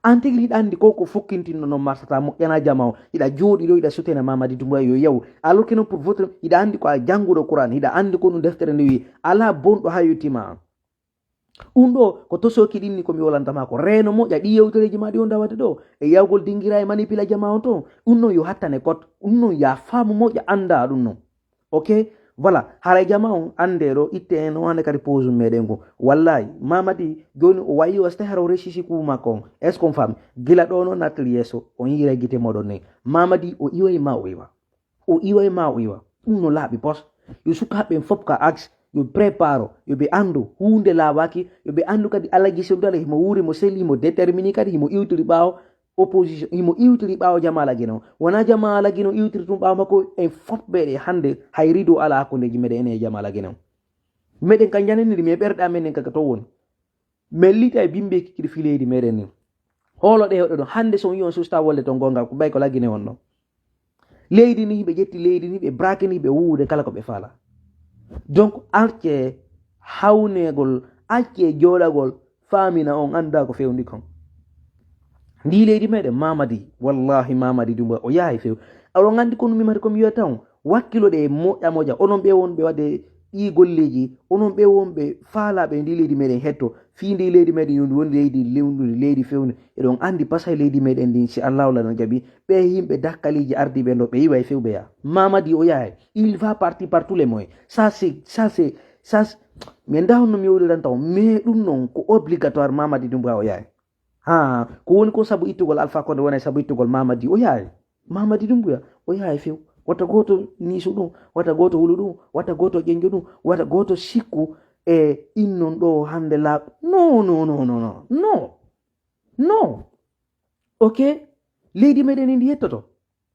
An tigi hiɗa anndi ko ko fokkintinno noon marsata moƴƴana jama o hiɗa jooɗi ɗo hiɗa sutena mamadi dumbuya yo yaw. Alors que non pour votre hiɗa anndi ko a jannguɗo qouran hiɗa anndi ko ɗum deftere nde wi ala bonɗo ha yettima an. Ɗum ɗo ko tosoki ɗin ni ko mi wolantama ko reeno moƴƴa ɗi yewtereji ma ɗi on dawata ɗo e yawgol dingira e manipula jama on toon. Ɗum noon yo hattane kot ɗum noon ya faamu moƴƴa annda ɗum noon. Ok. Voilà. Haray jama on annde ɗo itte en o hande kadi pose meɗen ngu. Wallahi mamadi joni o wayi o stahara o resisi kubu makko on. Est ce qu'on fami? Gila ɗo noon nattal yeeso on yira gite moɗon ni. Mamadi o iway ma o iwa. O iwa e ma o iwa. Ɗum no laaɓi pos. Yo sukaaɓe ɓen fof ka axe yo préparo yo ɓe anndu huunde laawaaki. Yo ɓe anndu kadi alaji sewdala himo wuuri mo selli himo détermini kadi himo iwtiri ɓaawo. Opposition himo iwtiri ɓaawo jama lagino wona jama lagino iwtiri ɗum ɓaawo makko. En fof ɓeɗe hannde hay rido ala hakkundeji meɗen ene e jama lagino. Meɗen ka jananiri mi e ɓerɗe amen en kaka to woni. Min liita e bimbe kikiɗe fii leydi meɗen ni. Hoolo ɗe heɗo ɗon hannde so on yi on susta wolde ton gonga ko bay ko laggine on ɗon. Leydi ni ɓe ƴetti leydi ni ɓe brakini ɓe wuwude kala ko ɓe faala. Donc acce hawnegol acce jooɗagol faamina on annda ko fewndi kon. Ndi leydi meɗen mamadi wallahi mamadi dumba o yahay few. Aɗon anndi ko numimati ko mi wiyata on. Wakkilo ɗe moƴƴa moƴa onon ɓe wonɓe waɗde ɗi golleji onon ɓe wonɓe faalaɓe ndi leydi meɗen hetto fii ndi leydi meɗen yo ndi woni leydi lewndudi leydi fewndi. Eɗon anndi pasay leydi meɗen ndin si allahu la no jaɓi ɓe yimɓe dakkaliji ardiɓe ɗo ɓe iwa e fewɓe ya mamadi o yahay il va parti par tous les moyens. Ça c'est ça c'est ça min dahon no mi wowliran taw mais ɗum noon ko obligatoire mamadi dumba o yahay. Ha ko woni ko sabu ittugol alpha konde wona e sabu ittugol mamadi o yahay. Mamadi dumbuya o yahay few. Wata gooto niisu ɗum wata gooto hulu ɗum wata gooto ƴeñƴo ɗum wata gooto sikku e innon ɗo hannde laaɓ. No no no no no no no. Ok. Leydi meɗen ndi yettoto.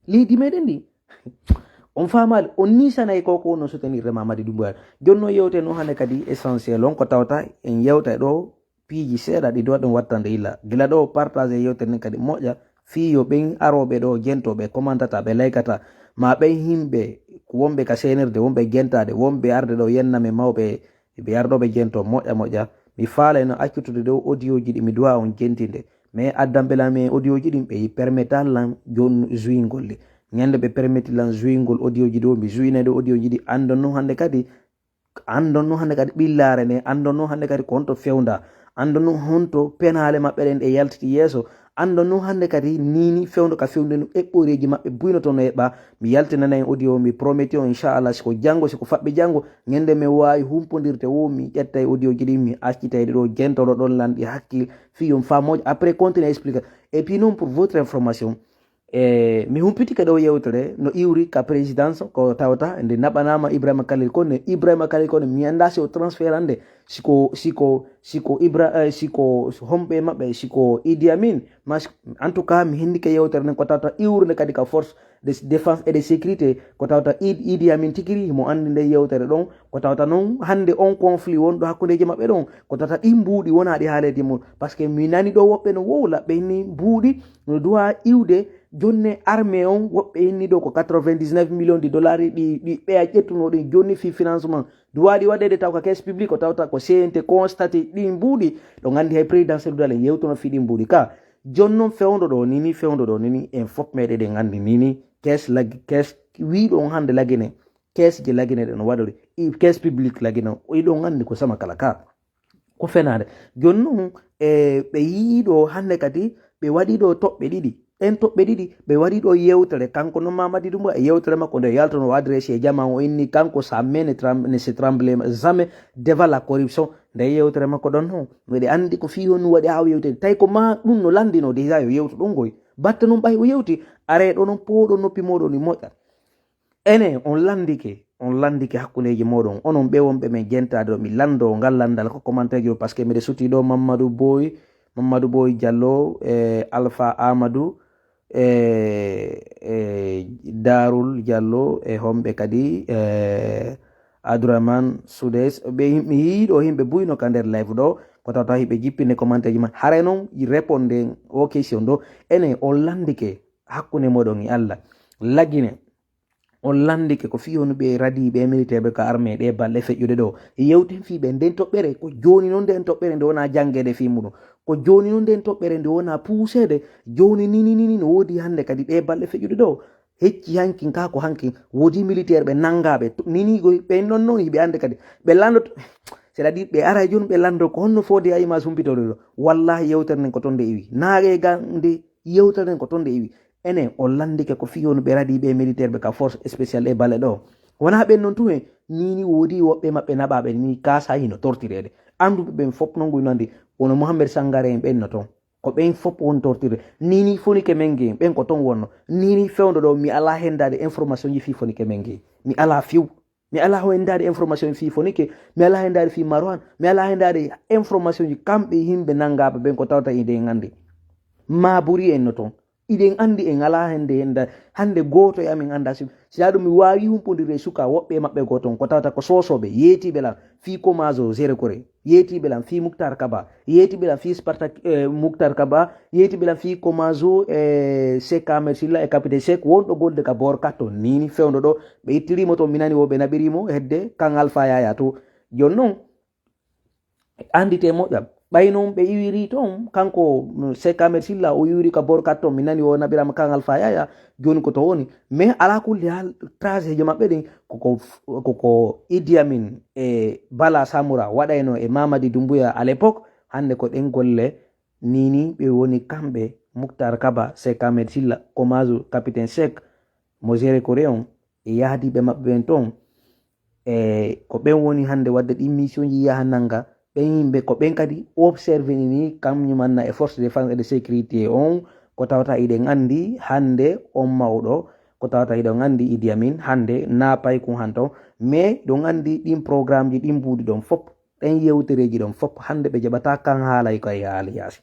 Leydi meɗen ndi. On faamaali, on niisanay ko ko wonno soutenir Mamadi Doumbouya. Jonno yewte no hannde kadi essentiel on ko tawata en yewta ɗo piiji seeɗa ɗi doɗen wattande illa. Gila ɗo partage yewtere nden kadi moƴƴa fii yo ɓen arooɓe ɗo jentooɓe commentata ɓe laykata ma ɓen himɓe wonɓe ka seenirde wonɓe jentaade wonɓe arde ɗo yenna men mawɓe ɓe arɗoɓe jento moƴƴa moƴƴa. Mi faalay no accutude ɗo audio ji ɗi mi duwa on jentinde mais addanɓe lan men audio ji ɗin ɓe permettal lan jon juingol ɗi. Ñande ɓe permetti lan juingol audio ji ɗo mi juinay ɗo audio ji ɗi andon non hannde kadi andon non hannde kadi ɓillaare nde andon non hannde kadi ko honto fewda andon non honto penaale maɓɓe ɗen ɗe yaltiti yeeso andon non hannde kadi nini fewdo ka fewde no eɓɓoreji maɓɓe buynoto no eɓɓa. Mi yaltinana en audio mi prometti on inchallah siko janngo siko faɓɓi janngo ñande mi waawi humpondirde wo mi ƴettay audio ji ɗin mi accitayde ɗo jentoɗo ɗon lanɗi hakkil fii on famoje après continue explique. Et puis non pour votre information e mi humpitike ɗo yewtere no iwri ka présidence ko tawata nde naɓanama Ibrahima Khalil Kone. Ibrahima Khalil Kone mi annda si o transférande siko siko siko Ibra eh, siko homɓe maɓɓe siko Idi Amin mas en tout cas mi hendike yewtere nden ko tawata iwrude kadi ka force de défense et de sécurité ko tawata Id- Idi Amin tigiri mo andi nde yewtere ɗon ko tawata non hannde on conflit wonɗo hakkundeji maɓɓe ɗon ko tawata ɗin mbuuɗi wona ɗi haaleji mum parce que mi nani ɗo woɓɓe no wowla ɓe ni mbuuɗi no duwa iwde jonne armée on woɓɓe inni ɗo ko quatre-vingt-dix-neuf millions de dollars ɗi ɗi ɓeya ƴettuno ɗin jonni fi financement duwaɗi waɗede taw ko caisse publique o tawta ko C N T constati ɗin mbuuɗi ɗo gandi hay président sedudal en yewtuno fi ɗin mbuuɗi ka jonnon fewdo ɗo nini fewdo ɗo nini en fop meɗeɗen gandi nini caisse laggi caisse wiɗo on hande laggine caisse ji laggine ɗe no waɗori caisse publique laggine iɗon gandi ko sama kala ka ko fenaande. Jooni noon e ɓe yii ɗo hannde kadi ɓe waɗi ɗo toɓɓe ɗiɗi. Ɗeen toɓɓe ɗiɗi ɓe waɗi ɗo yeewtere, kanko noon Mamadi Doumbouya e yeewtere makko nde yaltono o adresse e jamaa o inni kanko ça mene ne se tremble jamais devant la corruption. Nde yeewtere makko ɗon noon miɗe anndi ko fii honno waɗi haa o yeewtiri tawi ko ma ɗum no lanndino déjà yo yeewtu ɗum koy. Batte noon ɓay o yeewti aree ɗo noon pooɗo noppi mooɗon ni moƴƴa. Ene on lanndike on lanndike hakkundeeji mooɗon onon ɓe wonɓe men jentaade ɗo mi lanndo ngal lanndal ko commentaire ji ɗo par ce que miɗa suti ɗo Mamadou Boy Mamadou Boy Diallo e Alpha Amadou e e Darul Diallo e homɓe kadi e Abdourahmane Soudes ɓe mi yii ɗo yimɓe buyno ka nder live ɗo ko tawta hiɓe jippinde commentaire ji man haray noon réponde o question ɗo ene on lanndike hakkunde mooɗon e Allah lagine on lanndike ko fii hono ɓe radiiɓe e militaire ɓe ka armée ɗe balɗe feƴƴude ɗo yewten fii ɓe nden toɓɓere ko jooni noon nden toɓɓere nde wona janngeede fii muɗum ko jooni noon nden toɓɓere nde wona puuseede jooni nini nini no woodi hannde kadi ɗe balɗe feƴƴude ɗo hecci hankin kaa ko hankin woodi militaire ɓe nanngaaɓe nini goy ɓen ɗon noon hiɓe annde kadi ɓe lanndoto c'est à dire ɓe ara e jooni ɓe lanndo ko honno foodi a ima sumpitoɗo ɗo wallahi yewtere nden ko toon nde iwi naage gandi yewtere nden ko toon nde iwi enen on lanndike ko fii woni ɓe radiiɓe e militaire ɓe ka force spéciale e bale ɗo wonaa ɓen noon tun en nii ni woodi woɓɓe maɓɓe naɓaaɓe ni kaasa hino tortireede annduɓe ɓen fof noon ngu nandi wono Mohamed Sangare en ɓen no toon ko ɓen fof won tortire nii ni fonike men nge ɓen ko toon wonno nii ni fewndo ɗo mi alaa henndaade information ji fii fonike men nge mi alaa few mi alaa ho henndaade information fii fonike mi alaa henndaade fii Marwan mi alaa henndaade information ji kamɓe yimɓe nanngaaɓe ɓen ko tawta inde en anndi maa buri en no toon iɗen anndi en alaa hennde hennda hannde gooto e amen annda si si haa ɗum mi waawi humpondirde e suka woɓɓe e maɓɓe goo toon ko tawata ko soosooɓe yeetiiɓe lan fii Komazo Zéro Corée yeetiiɓe lan fii Muktar Kaba yeetiiɓe lan fii Spartak eh, Muktar Kaba yeetiiɓe lan fii Komazo e Sek Ahmed Silla e Capitaine Sek wonɗo golde ka boor katto nini fewndo ɗo ɓe ittiriimo toon mi nani wo ɓe naɓiriimo hedde kan Alpha Yaya to jooni noon anndite moƴƴa ɓay noon ɓe iwiri toon kanko Sek Ahmed Silla o iwiri ka boor katto mi nani o naɓirama kan Alpha Yaya jooni ko to woni mais ala kulli hal tragejo maɓɓe ɗin koko koko Idi Amin e Bala Samoura waɗayno e Mamadi Doumbouya à l'époque hannde ko ɗen golle nini ɓe woni kamɓe Muktar Kaba Sek Ahmed Silla Komazo Capitaine Sek mo Zéro Corée on e yahdiiɓe maɓɓe ɓen toon e ko ɓen woni hannde waɗde ɗin mission ji yaha nannga ɓen yimɓe ko ɓen kadi observe ni ni kamñumanna e force de défense et de sécurité on ko tawata iɗen anndi hannde on mawɗo ko tawata iɗon anndi Idi Amin hannde na paykun han toon mais ɗon anndi ɗin programme ji ɗin mbuuɗi ɗon fof ɗen yewtereeji ɗon fof hannde ɓe jaɓata kan haalay ko e haali yaasi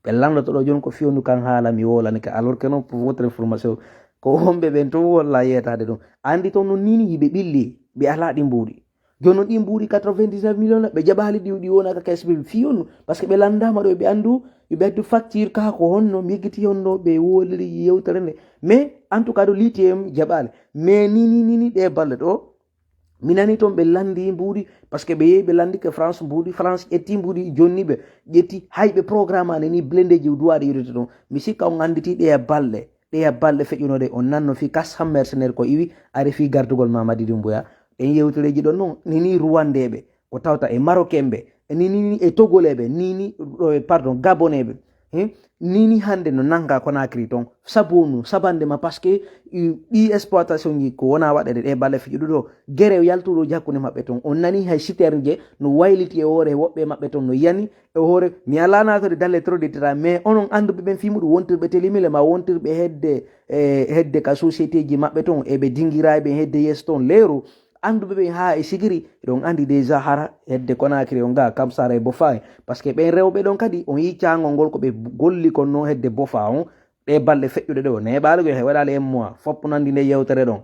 Ɓe landoto ɗo jooni ko fiyondu kan haala mi wolani ka. Alors que non, pour votre information, ko wonɓe ɓen to wolla yeetade ɗum. Andi toon no nini hiɓe ɓilli, ɓe alaa ɗi mbuuɗi. Jooni non ɗi mbuuɗi quatre-vingt-dix-neuf millions, ɓe jaɓaali ɗi, ɗi wona ka caisse publique fiyondu. Parce que ɓe landama ɗo, ɓe andu, ɓe addu facture ka ko honno, mi yeggiti honno ɓe woliri yewtere nde. Mais en tout cas, ɗo l'I T M jaɓaali. Mais nini, nini ɗe balle ɗo, mi nani toon ɓe landi mbuuɗi, parce que ɓe yehi ɓe landi ke France mbuuɗi, France ƴetti mbuuɗi, jonni ɓe ƴetti, hay ɓe programme ani ni blendeji duwaɗe yewtude toon. Mi sikka on anditi ɗe e balɗe, ɗe e balɗe feƴƴunoɗe, on nanno fi kas ham mercenaire ko iwi, ari fi gardugol Mamadi Doumbouya. Ɗen yewtereji ɗon non, nini Rwandeɓe, ko tawta e Marocain ɓe, e nini e Togolais ɓe, nini, ɗo e, pardon, Gabonais ɓe. Hein? Nini hande no nanga Conakry toon. Sabu no, sabande ma, parce que, i, ɗi exploitation ji ko wona waɗede ɗe balle feƴƴuɗo ɗo. Gere yaltuɗo hakkunde maɓɓe toon. On nani hay citerne je no wayliti e hoore woɓɓe maɓɓe toon no yani e hoore. Mi alaa naatorde dans les trop de détails, mais onon annduɓe ɓen fii muɗum wontirɓe Télémile ma wontirɓe hedde, e hedde ka société ji maɓɓe toon, e ɓe dingira e ɓen hedde yeeso toon leeru. Annduɓe ɓen haa e sigiri, eɗon anndi déjà hara hedde Conakry on ga, Kamsara e Bofa en. Parce que ɓen rewɓe ɗon kadi, on yii caangol ngol ko ɓe golli kon non hedde Bofa on, ɗe balɗe feƴƴuɗe ɗe o neeɓaali ko he waɗaali un mois, foppo nanndi nde yewtere ɗon.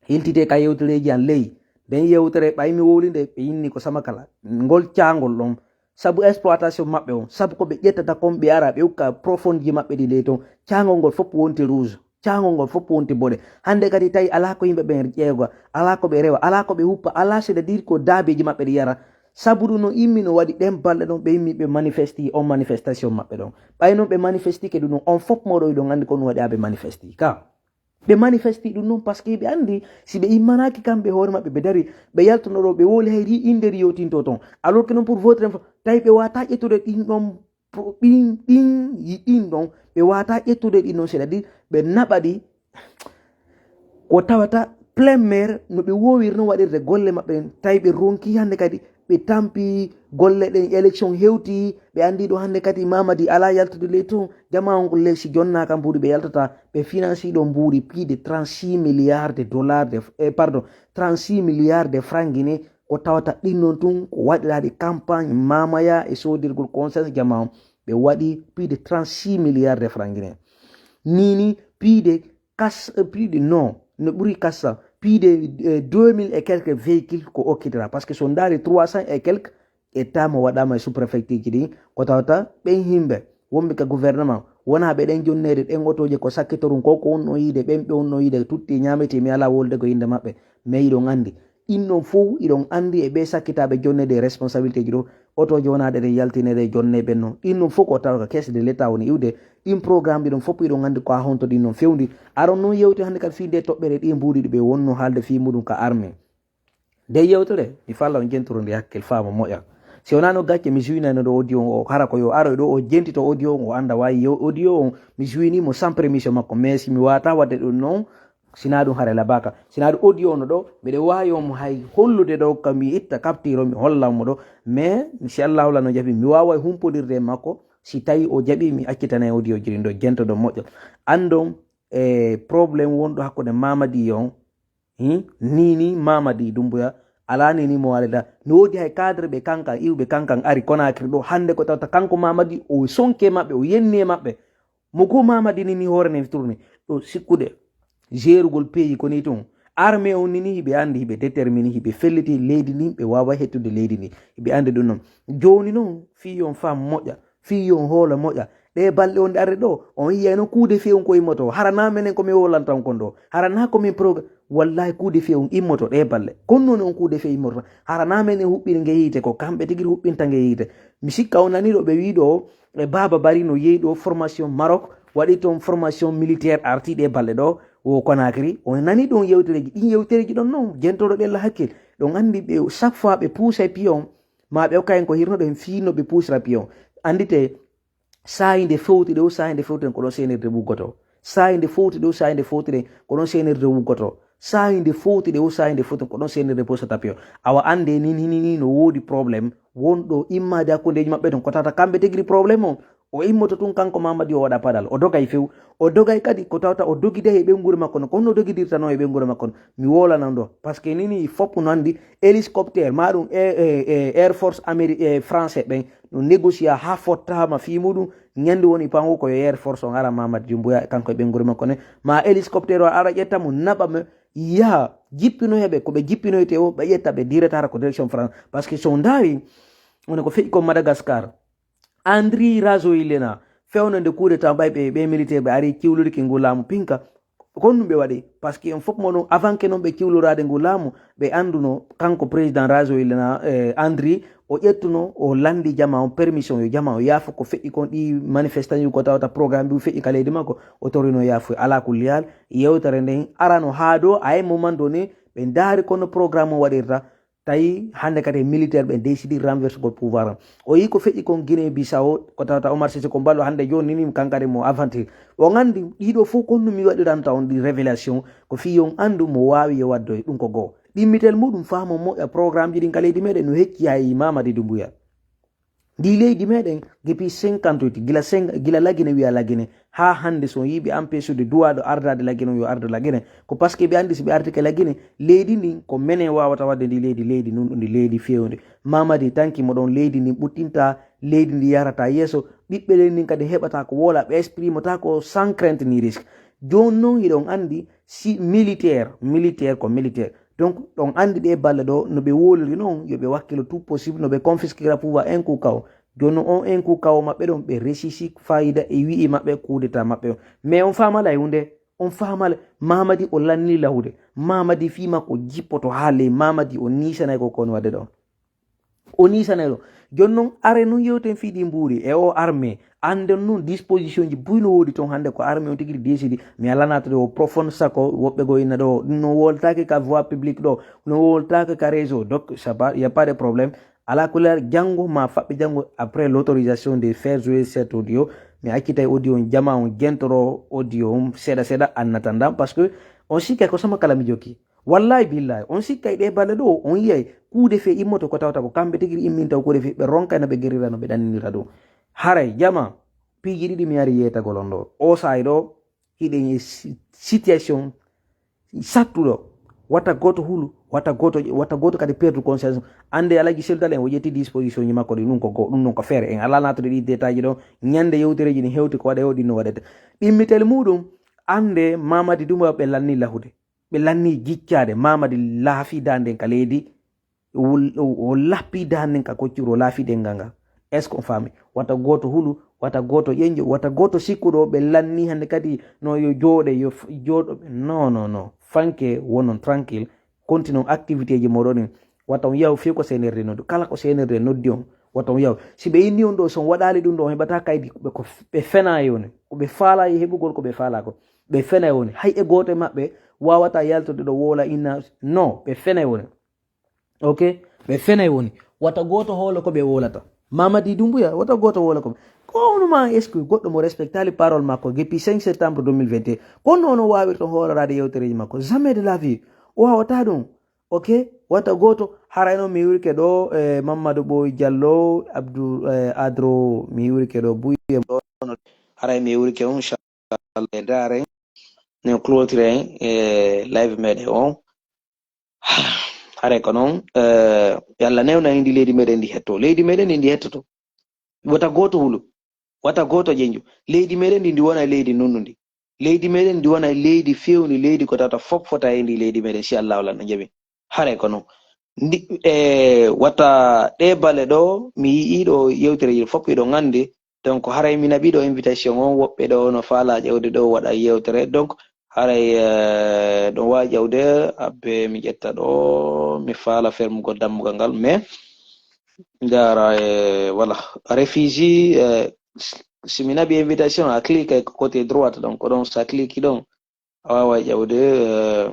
Hiltite ka yewtereeji an ley. Nden yewtere ɓay mi wowli nde, ɓe inni ko Samakala. Ngol caangol ɗon, sabu exploitation maɓɓe on, sabu ko ɓe ƴettata kon ɓe ara, ɓe ukka profonde ji maɓɓe ɗi ley ton. Caangol ngol fof wonti rouge. Caangol ngol fof wonti boɗe. Hannde kadi tawi alaa ko yimɓe ɓen ƴeewa, alaa ko ɓe rewa, alaa ko ɓe huppa, alaa, c'est-à-dire ko daabeeji maɓɓe ɗi yara. Sabu ɗum no immi no waɗi ɗen balɗe ɗon, ɓe immi ɓe manifesti on manifestation maɓɓe ɗon. Ɓay non ɓe manifesti ke ɗum ɗon, on fof moɗo ɗon anndi ko ɗum waɗi haa ɓe manifesti ka. Ɓe manifesti ɗum ɗon parce que ɓe anndi si ɓe immanaaki kamɓe hoore maɓɓe, ɓe dari, ɓe yaltono ɗo, ɓe wowli hay ri-, innde ri yewtinto ton. Alors que non, pour votre info, tawi ɓe wata ƴettude ɗin ɗon pro-, ɗin, ɗin, yi-, ɗin ɗon, ɓe wata ƴettude ɗin ɗon, c'est-à-dire ɓe naɓa ɗi ko tawata plein mer no ɓe wowiri no waɗirde golle maɓɓe ɗen. Tawi ɓe ronki hannde kadi, ɓe tampi golle ɗen, élection hewti, ɓe anndi ɗo hannde kadi Mamadi alaa yaltude ley ton. Jama on ko ley si jonnaaka mbuuɗi ɓe yaltata, ɓe financi ɗo mbuuɗi plus de trente-six milliards de dollars de, eh, pardon, trente-six milliards de francs guinéens. Ko tawata ɗin non tun ko waɗiraaɗi campagne mamaya e soodirgol conscience jama on. Ɓe waɗi plus de trente-six milliards de francs guinéens. Nini plus de kas-, plus de, non, no ɓuri kasa, plus de, eh, deux mille et quelques véhicules ko okkitira. Parce que so ndaari trois cents et quelques, ƴettaama waɗaama e sous-préfecture ji ɗi, ko tawata ɓen yimɓe wonɓe ka gouvernement, wonaa ɓe ɗen jonneede, ɗen otooje ko sakkitorun, ko ko wonno yiide, ɓen ɓe wonno yiide, tutti ñaamete, mi alaa wolde ko innde maɓɓe, mais iɗon anndi. Ɗin ɗon fof iɗon anndi e ɓe sakkitaaɓe jonneede e responsabilité ji ɗo, otooje wonaa ɗe ɗen yaltineede e jonne ɓen non. Ɗin ɗon fof ko tawa ka caisse de l'État woni iwde, ɗin programme ɗi ɗon fof iɗon anndi ko haa honto ɗin non fewndi. Aron non yewti hannde kadi fii nde toɓɓere ɗi mbuuɗi ɗi ɓe wonno haalde fii muɗum ka armée. Nde yewtere, mi falla on jentoro nde hakkil faama moƴƴa. Si wonaa no gacce, mi suwinayno ɗo audio on, o hara ko yo aro ɗo o jentito audio on, o annda wawi yo audio on, mi suwini mo sans permission makko. Mais si mi wata wadde ɗum non, sina ɗum hare labaka. Sina ɗum audio on ɗo, mbiɗa wawi on mo hay hollude ɗo, kam mi itta capture o, mi hollan mo ɗo. Mais si Allahu la no jaɓi, mi wawa humpodirde e makko, si tawi o jaɓi, mi accitanay audio ji ɗin ɗo, jento ɗo moƴƴo. Andon, e problème wonɗo hakkunde Mamadi on, Hmm? Nini Mamadi Doumbouya, ala nini mo walida. No wodi hay cadre ɓe kankan, iwɓe kankan ari Conakry ɗo. Hannde ko tawta kanko Mamadi, o sonke maɓɓe, o yenni e maɓɓe. Mo ko Mamadi nini hoore nen tourné. Ɗo sikkude, gérugol pays ko ni tun. Armée on nini, hiɓe anndi, hiɓe déterminé, hiɓe felliti leydi ndin, ɓe wawa hettude leydi ndin. Hiɓe anndi ɗum non. Jooni non, fii on fam moƴƴa. Fii yo on hoolo moƴƴa. Ɗee balɗe wonde arde ɗo, on yiyay noon kuude feewun ko immoto. Hara na menen ko min wowlantan kon ɗo. Hara na ko min progr-, wallahi kuude feewun immoto ɗee balɗe. Kono noon on kuude feew immoto. Hara na menen huɓɓiri nge yiite, ko kamɓe tigi huɓɓinta nge yiite. Mi sikka on nani ɗo ɓe wii ɗo, e Baaba Bari no yehi ɗo formation Maroc, waɗi toon formation militaire arti ɗee balɗe ɗo, o Conakry. On nani ɗon yewtereeji, ɗin yewtereeji ɗon noon, jentoɗo ɗella hakkil. Ɗon anndi ɓe, chaque fois ɓe puusay pion, ma ɓe okka en ko hirno ɗo en fii no ɓe puusira pion. Anndite, saa'i nde fowti ɗo, saa'i nde fowti ɗen, ko ɗon seenirde wuggoto. Saa'i nde fowti ɗo, saa'i nde fowti ɗen, ko ɗon seenirde wuggoto. Saa'i nde fowti ɗo, saa'i nde fowti ɗen, ko ɗon seenirde puusata pion. Awa annde ni, ni, ni, ni no woodi problème wonɗo immaade hakkundeeji maɓɓe ɗon. Ko tawata kamɓe tigiri problème on, O immoto tun kanko Mamadi o waɗa paɗal. O dogay few. O dogay kadi ko tawata o dogida e ɓeynguure makko no. Ko honno dogidirta noon e ɓeynguure makko no? Mi wowlanan ɗo. Par ce que nii nii fof no anndi hélicoptère, maa ɗum e, e, e Air Force Ameri-, e français ɓen no négocier haa fottaama fii muɗum. Ñande woni pango ko yo Air Force on ara Mamadi Doumbouya kanko e ɓeynguure makko ne. Ma hélicoptère o ara ƴetta mo naɓa mo yaha jippinoya ɓe. Ko ɓe jippinoyte o ɓe ƴetta ɓe direct hara ko direction France. Par ce que so ndaari woni ko feƴi ko Madagascar. Andry Rajoelina, fewnande coup d'État, ɓay ɓe, ɓe militaire ɓe ari ciwloriki ngu laamu pinka. Ko honɗum ɓe waɗi? Par ce que en fof mo ɗum, avant que noon ɓe ciwloraade ngu laamu, ɓe annduno kanko président Rajoelina, eh, Andry, o ƴettuno, o lanndi jama on permission, yo jama o yaafo ko feƴƴi kon, ɗi manifestation ko tawata programme ɗum feƴƴi ka leydi makko, o torino yaafuya. Alaa kulli haal, yewtere nden arano haa ɗo, a e moment donné, ɓe ndaari kono programme o waɗirta, tawi hannde kadi militaire ɓe décidi renversegol pouvoir on. O yii ko feƴƴi kon Guinée Bissau, ko tawata Omar Sissoco Embaló hannde jooni ni, kankadi mo aventure. On anndi ɗiɗo fof ko honno mi waɗiranta on ɗi révélation, ko fii on anndu mo waawi yo waddoy ɗum ko goo. Ɗimmitel muɗum faamo moƴƴa programme ji ɗin ka leydi meɗen no hecci hay Mamadi Doumbouya. Ndi leydi meɗen, depuis cinquante-huit, gila cinq, gila Lagine wiya Lagine, haa hannde so on yii ɓe empêchude duwaaɗo ardaade Lagine on yo ardu Lagine, ko par ce que ɓe anndi si ɓe artike Lagine, leydi ndin ko menen wawata wadde ndi leydi, leydi nunɗundi, leydi fewndi. Mamadi tanki mo ɗon, leydi ndin ɓuttinta, leydi ndi yarata yeeso, ɓiɓɓe leydi ndin kadi heɓata ko woola, ɓe exprimata ko sans crainte ni risque. Jooni non hiɗon anndi si militaire, militaire ko militaire. Donc, ɗon anndi ɗe balle ɗo, no ɓe woliri non, yo ɓe wakkilo tout possible, no ɓe confisquera pouvoir un coup kawo. Jooni non on un coup kawo maɓɓe ɗon, ɓe resisi fayida e wi'i maɓɓe coup d'état maɓɓe on. Mais on faamala e hunde, on faamala Mamadi o lanni lahude. Mamadi fii makko jippoto haa ley, Mamadi o niisanay ko kon wadde ɗon. O niisanay ɗon. Jooni non are non yewten fii ɗi mbuuri e o armée. Annden non disposition ji buy no woodi ton hannde ko armée on tigi décidi. Mi alaa naatude o profonde sako woɓɓe goo inna ɗo. Ɗum no woltaake ka voie publique ɗo. No woltaake ka réseau. Donc, ça va, y a pas de problème. Alaa kulli haal, janngo ma faɓɓe janngo, après l'autorisation de faire jouer cet audio, mi accitay audio on, jama on jentoro audio on seeɗa seeɗa en attendant, parce que on sikkay ko sama kala mi jokki. Wallahi billahi, on sikkay ɗe balle ɗo, on yiyay kuuɗe fee immoto ko tawata ko kamɓe tigi imminta o kuuɗe fee, ɓe ronkay no ɓe gerira, no ɓe ɗanninira ɗum. Haray jama, piiji ɗiɗi mi ari yeetagol on ɗo. O saay ɗo, hiɗen e si-, situation sattuɗo. Wata gooto hulu, wata gooto, wata gooto kadi perdu conscience. Annde Alaji Seydou Tall en o ƴetti disposition ji makko ɗi, ɗum ko go-, ɗum ɗum ko feere. En alaa naatude ɗi détail ji ɗo. Ñande yewtereeji ɗin hewti ko waɗe o, ɗin no waɗete. Ɗimmitel muɗum, annde Mamadi Doumbouya ɓe lanni lahude. Ɓe lanni jiccaade. Mamadi laafi daande ka leydi. O, o, o lappi daande ka koccuru, o laafi ɗengal ngal. Est-ce que on faami? Wata gooto hulu, wata gooto ƴeñƴo, wata gooto sikkuɗo ɓe lanni hannde kadi no yo jooɗe, yo f-, jooɗo. Non, non, non. Fanke wonon tranquille. Continuon activité ji moɗon ɗin. Wata on yaw few ko C N R D noddu. Kala ko C N R D noddi on, wata on yaw. Si ɓe inni on ɗo, so on waɗaali ɗum ɗo, on heɓata kaydi. Ɓe ko f-, ɓe fena e woni. Ko ɓe faala e heɓugol, ko ɓe faala ko. Ɓe fena e woni. Hay e gooto e maɓɓe wawata yaltude ɗo woola inna. Non, ɓe fena e woni. Ok? Ɓe fenay woni. Wata gooto hoolo ko ɓe wolata. Mamadi Doumbouya, wata gooto woola ko ɓe. Ko wonu ma, est-ce que goɗɗo mo respectali parole makko depuis cinq septembre deux mille vingt et un? Kono ono waawirta hooloraade yewtereeji makko. Jamais de la vie. O waawata ɗum. Ok? Wata gooto, haray noon mi wirke ɗo, eh, Mamadou Boy Diallo, Abdou, eh, Adro, mi wirke ɗo, Bouye ɗo, haray mi wirke on, inchallah, e ndaare. Ne clôture en, eh, live meɗen on. Hare ko noon, eh, yo Allah newnan ndi leydi meɗen ndi hetto. Leydi meɗen ndi, ndi hettoto. Wata gooto hulu. Wata gooto ƴeñƴu. Leydi meɗen ndi, ndi wona leydi nunɗundi. Leydi meɗen ndi wona leydi fewndi, leydi ko tawata fof fota e ndi leydi meɗen, si Allah wala no jaɓi. Hare ko noon. Ndi, eh, wata ɗe bale ɗo, mi yi'i ɗo yewtere yiɗo fof hiɗo nganndi. Donc, haray mi naɓi ɗo invitation on, woɓɓe ɗo no faala ƴewde ɗo waɗa yewtere. Donc, haray, eh, ɗon waawi ƴewde, abbe mi ƴetta ɗo, mi faala fermugol dammugal ngal, mais ndaara, eh, voilà, réfugié, eh, s-, si mi naɓi invitation, a clique côté droite, donc ɗon, so a clique ɗon, a waaway ƴewde, eh,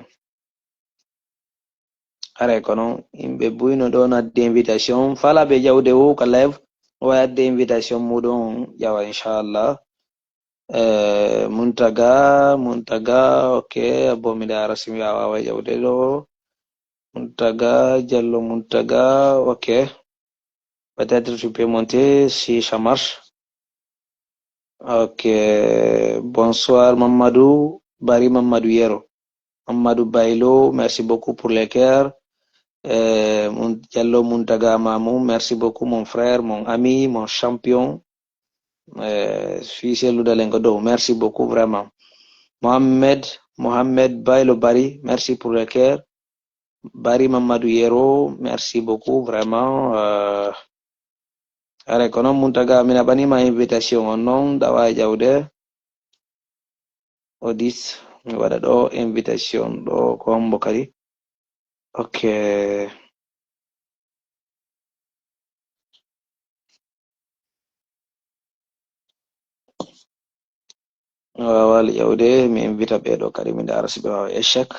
Haray ko noon, yimɓe buy no ɗoon addi invitation. Faalaaɓe ƴawde o ka live, no waawi adde invitation muɗum, ƴawa inchallah. Eh, Muntaga, Muntaga, ok, abo mi ndaara si mi waawaa ƴawde ɗo. Muntaga, Jallo Muntaga, ok. Peut-être tu peux monter si ça marche. Ok, bonsoir Mamadou, Bari Mamadou Yero. Mamadou Baylo, merci beaucoup pour les cœurs. Euh, Mun- Diallo Muntaga Mamou, merci beaucoup mon frère, mon ami, mon champion. Euh, fii sellude len ko dow, merci beaucoup vraiment. Mohamed, Mohamed Baylo Bari, merci pour les cœurs. Bari Mamadou Yero, merci beaucoup vraiment. Euh, Are ko noon Muntaga, min aɓanima invitation on noon, ɗawa e ƴawde. Odis, mi waɗa ɗo invitation ɗo ko hombo kadi. Ok. Mi waawali ƴawde, mi invita ɓe ɗo kadi, mi ndaara si ɓe waawa échec.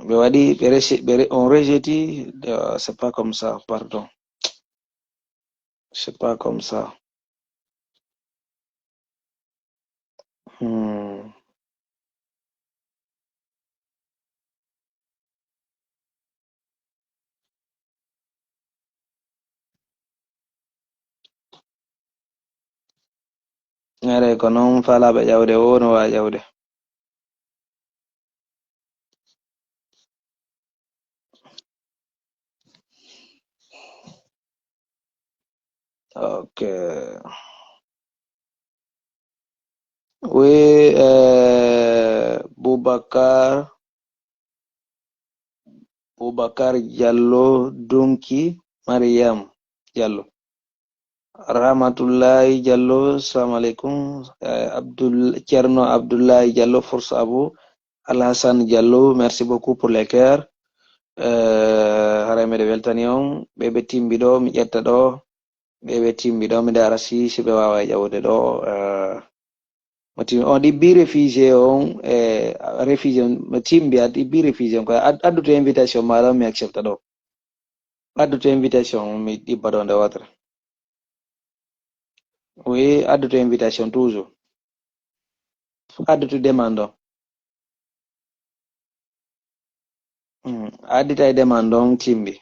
Ɓe waɗi, ɓe resi-, ɓe re-, on rejeti, euh, c'est pas comme ça, pardon. C'est pas comme ça. Hmm. Ere ko noon faalaaɓe ƴawde o no waawi ƴawde. Ok. Oui, euh, Boubacar, Boubacar Diallo, Dunki, Mariam Diallo. Rahmatullahi Diallo, salam alaikum. Euh, Abdul, Thierno Abdullahi Diallo, Force Abou, Alhassan Diallo, merci beaucoup pour les cœurs. Euh, haray meɗe weltani on. Ɓe ɓe timbi ɗo, mi ƴetta ɗo. Ɓe ɓe timbi ɗo, mi ndaara si, si ɓe waawa e ƴawde ɗo. Euh, mo timbi, on ɗibbi refusé on, e refusé on, mo timbi a ɗibbi refusé on, ko ad-, addu to invitation maɗa, mi accepta ɗo. Addu to invitation, mi ɗibba ɗo nde watra. Oui, addu to invitation toujours. Addu to demande on. Hmm, a addita e demande on timbi.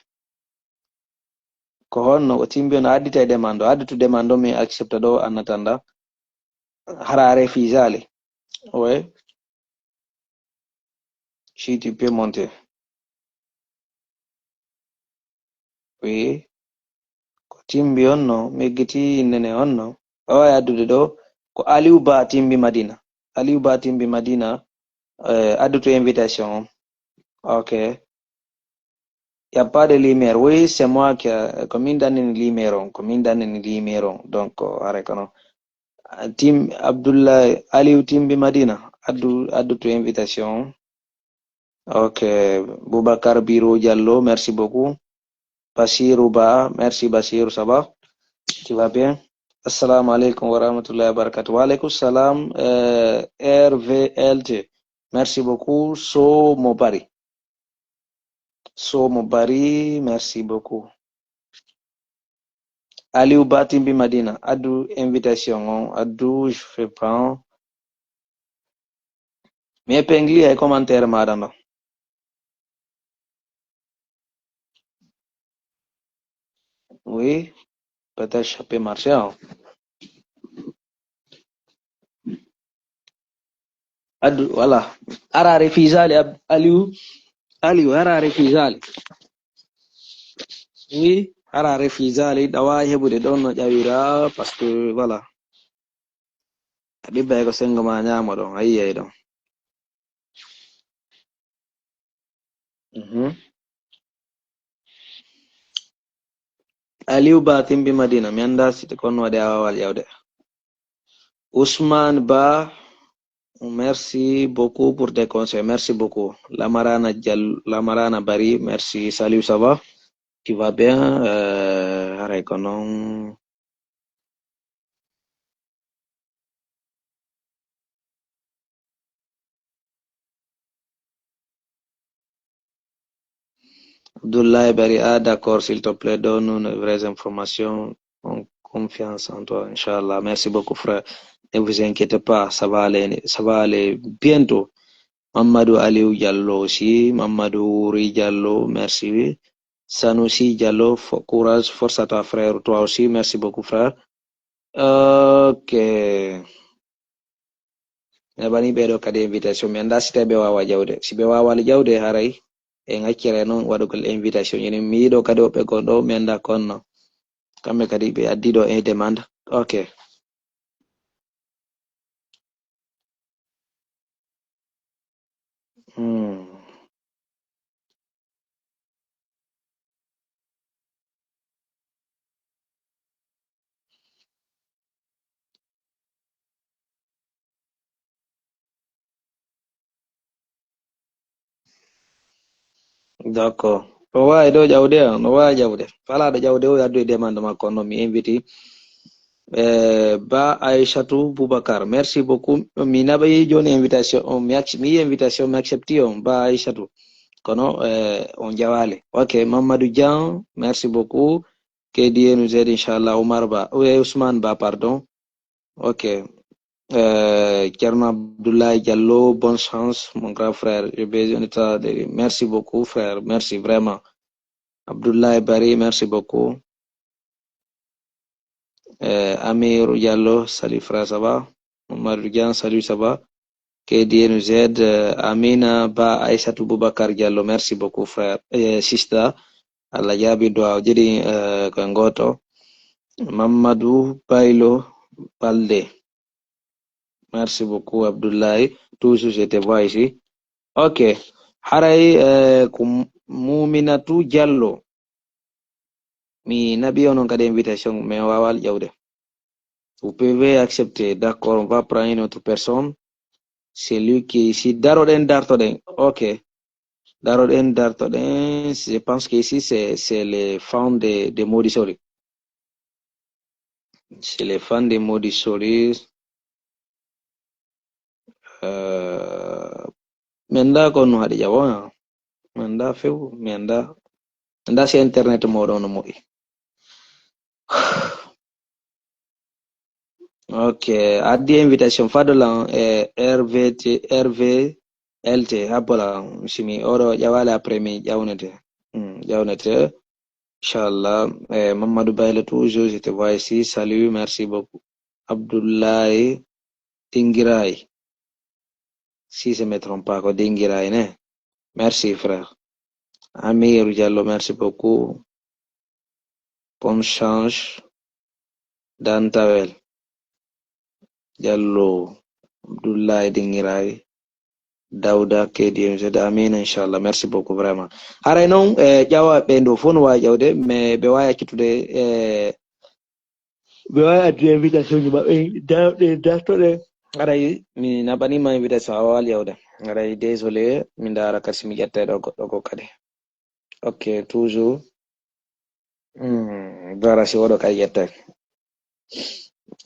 Ko honno o timbi on a addita e demande on? Addu to demande on, mi accepta ɗo en attendant. Hara a refusali. Oui. Si tu peux monter. Oui. Ko timbi on no, mi eggiti innene on no. O wawi addude ɗo, ko Aliou Ba timbi Madina. Aliou Ba timbi Madina, euh, addu to invitation on. Ok. Y a pas de lumière. Oui, c'est moi qui a, ko min dannini lumière on, ko min dannini lumière on. Donc, haray ko noon. Tim, Abdoulaye, Aliou Timbi Madina, addu, addu to invitation on. Ok, Boubacar Biro Diallo, merci beaucoup. Basirou Ba, merci Basirou, ça va? Tu vas bien? Assalamu alaikum wa rahmatullahi wa barakatuh. Wa alaikum salam, euh, R V L T. Merci beaucoup. So mo bari. So mo bari, merci beaucoup. Aliou Ba Timbi Madina, addu invitation on, addu, je fais pas. Mi épingle ay commentaire maɗa no. Oui, peut-être ça peut marcher, hein. Addu, voilà. Ara refusali, Ab-, Aliou. Aliou, ara refusali. Oui, ara refusali. Ɗa wawi heɓude ɗon no ƴawira, parce que, voilà. A ɗibbay ko sengo ma ñaamo ɗon, a yiyay ɗon. Mhm. Aliou Ba Timbi Madina, mi annda si ko honno waɗi a waawaa ƴawde. Ousmane Ba, merci beaucoup pour tes conseils, merci beaucoup. Lamarana Dial-, Lamarana Bari, merci. Salut, ça va? Tu vas bien? Euh, haray ko noon. Abdoulaye Bari, ah, d'accord, s'il te plaît, donne-nous les vraies informations. On confiance en toi, Inch'Allah. Merci beaucoup, frère. Ne vous inquiétez pas, ça va aller, ça va aller bientôt. Mamadou Aliou Diallo aussi, Mamadou Wuri Diallo, merci. Sanoussi Diallo, fo-, courage, force à toi, frère. Toi aussi, merci beaucoup, frère. Ok. Mi heɓani ɓeeɗo kadi invitation. Mi annda si tawi ɓe waawa ƴawde. Si ɓe waawaali ƴawde, haray en accere noon waɗugol invitation. Enen mi yiɗo kadi woɓɓe gonɗo, mi annda konno. Kamɓe kadi ɓe addi ɗo e demande. Ok. Hmm. D'accord. No waawi ɗo ƴawde, no waawi ƴawde. Falaa ɗo ƴawde, o addu e demande makko, no mi invite. Eh, Ba Aishatou Boubacar, merci beaucoup. Mi naɓi jooni invitation, on, mi ac-, mi yi invitation, mi accepti on, Ba Aishatou. Kono, eh, on jawaali. Ok, Mamadou Dian, merci beaucoup. K D A nous aide, inchallah. Oumar Ba, oui, Ousmane Ba, pardon. Ok. Euh, Thierno Abdoulaye Diallo, bonne chance, mon grand frère. J'ai besoin de toi. De- Merci beaucoup, frère. Merci vraiment. Abdoulaye Barry, merci beaucoup. Euh, Amirou Diallo, salut frère, ça va? Mamadou Dian, salut, ça va? K D A nous aide. Euh, Amina Ba Aissatou Boubacar Diallo, merci beaucoup, frère. Euh, sister, Allah jaabi du'a o, jeɗi, euh, ko gooto. Mamadou Baylo Balde. Merci beaucoup, Abdoulaye. Toujours, je te vois ici. Ok. Haray, euh, ko Mouminatou Diallo. Mi naɓi onon kadi invitation, mais waawaali ƴawde. Vous pouvez accepter. D'accord, on va prendre une autre personne. C'est lui qui est ici. Daroɗen, dartoɗen. Ok. Daroɗen, dartoɗen. Je pense que ici, c'est, c'est les fans de, de Mody Solly. C'est les fans de Mody Solly. Euh, mi annda ko no haɗi ƴawo, ha. Mi annda few, mi annda. Mi annda si internet moɗon no moƴƴi. Ok, addi invitation fadolan e R V T, R V L T, habbolan, si mi oɗo ƴawaali après mi ƴawnete. Hmm, ƴawnete. Inchallah. Eh, Mamadou Bayla, toujours, je te vois ici. Salut, merci beaucoup. Abdoulaye Dingiray. Si je me trompe pas, ko Dingiray, ne? Merci, frère. Amir Diallo, merci beaucoup. Bonne chance. Dantawel. Diallo, Abdoulaye Dingiray. Dawda, K D M Z, Amina, inchallah. Merci beaucoup, vraiment. Haray noon, eh, ƴawa ɓe ɗo fof no waawi ƴawde, mais ɓe waawi accitude, eh, ɓe waawi addude invitation ji maɓɓe, da-, ɗe dartoɗe. Haray mi naɓaniima invitation, a waawaali ƴawde. Haray désolé, mi ndaara kadi si mi ƴetta ɗo goɗɗo goo kadi. Ok, toujours. Hmm, dara si oɗo kay yette.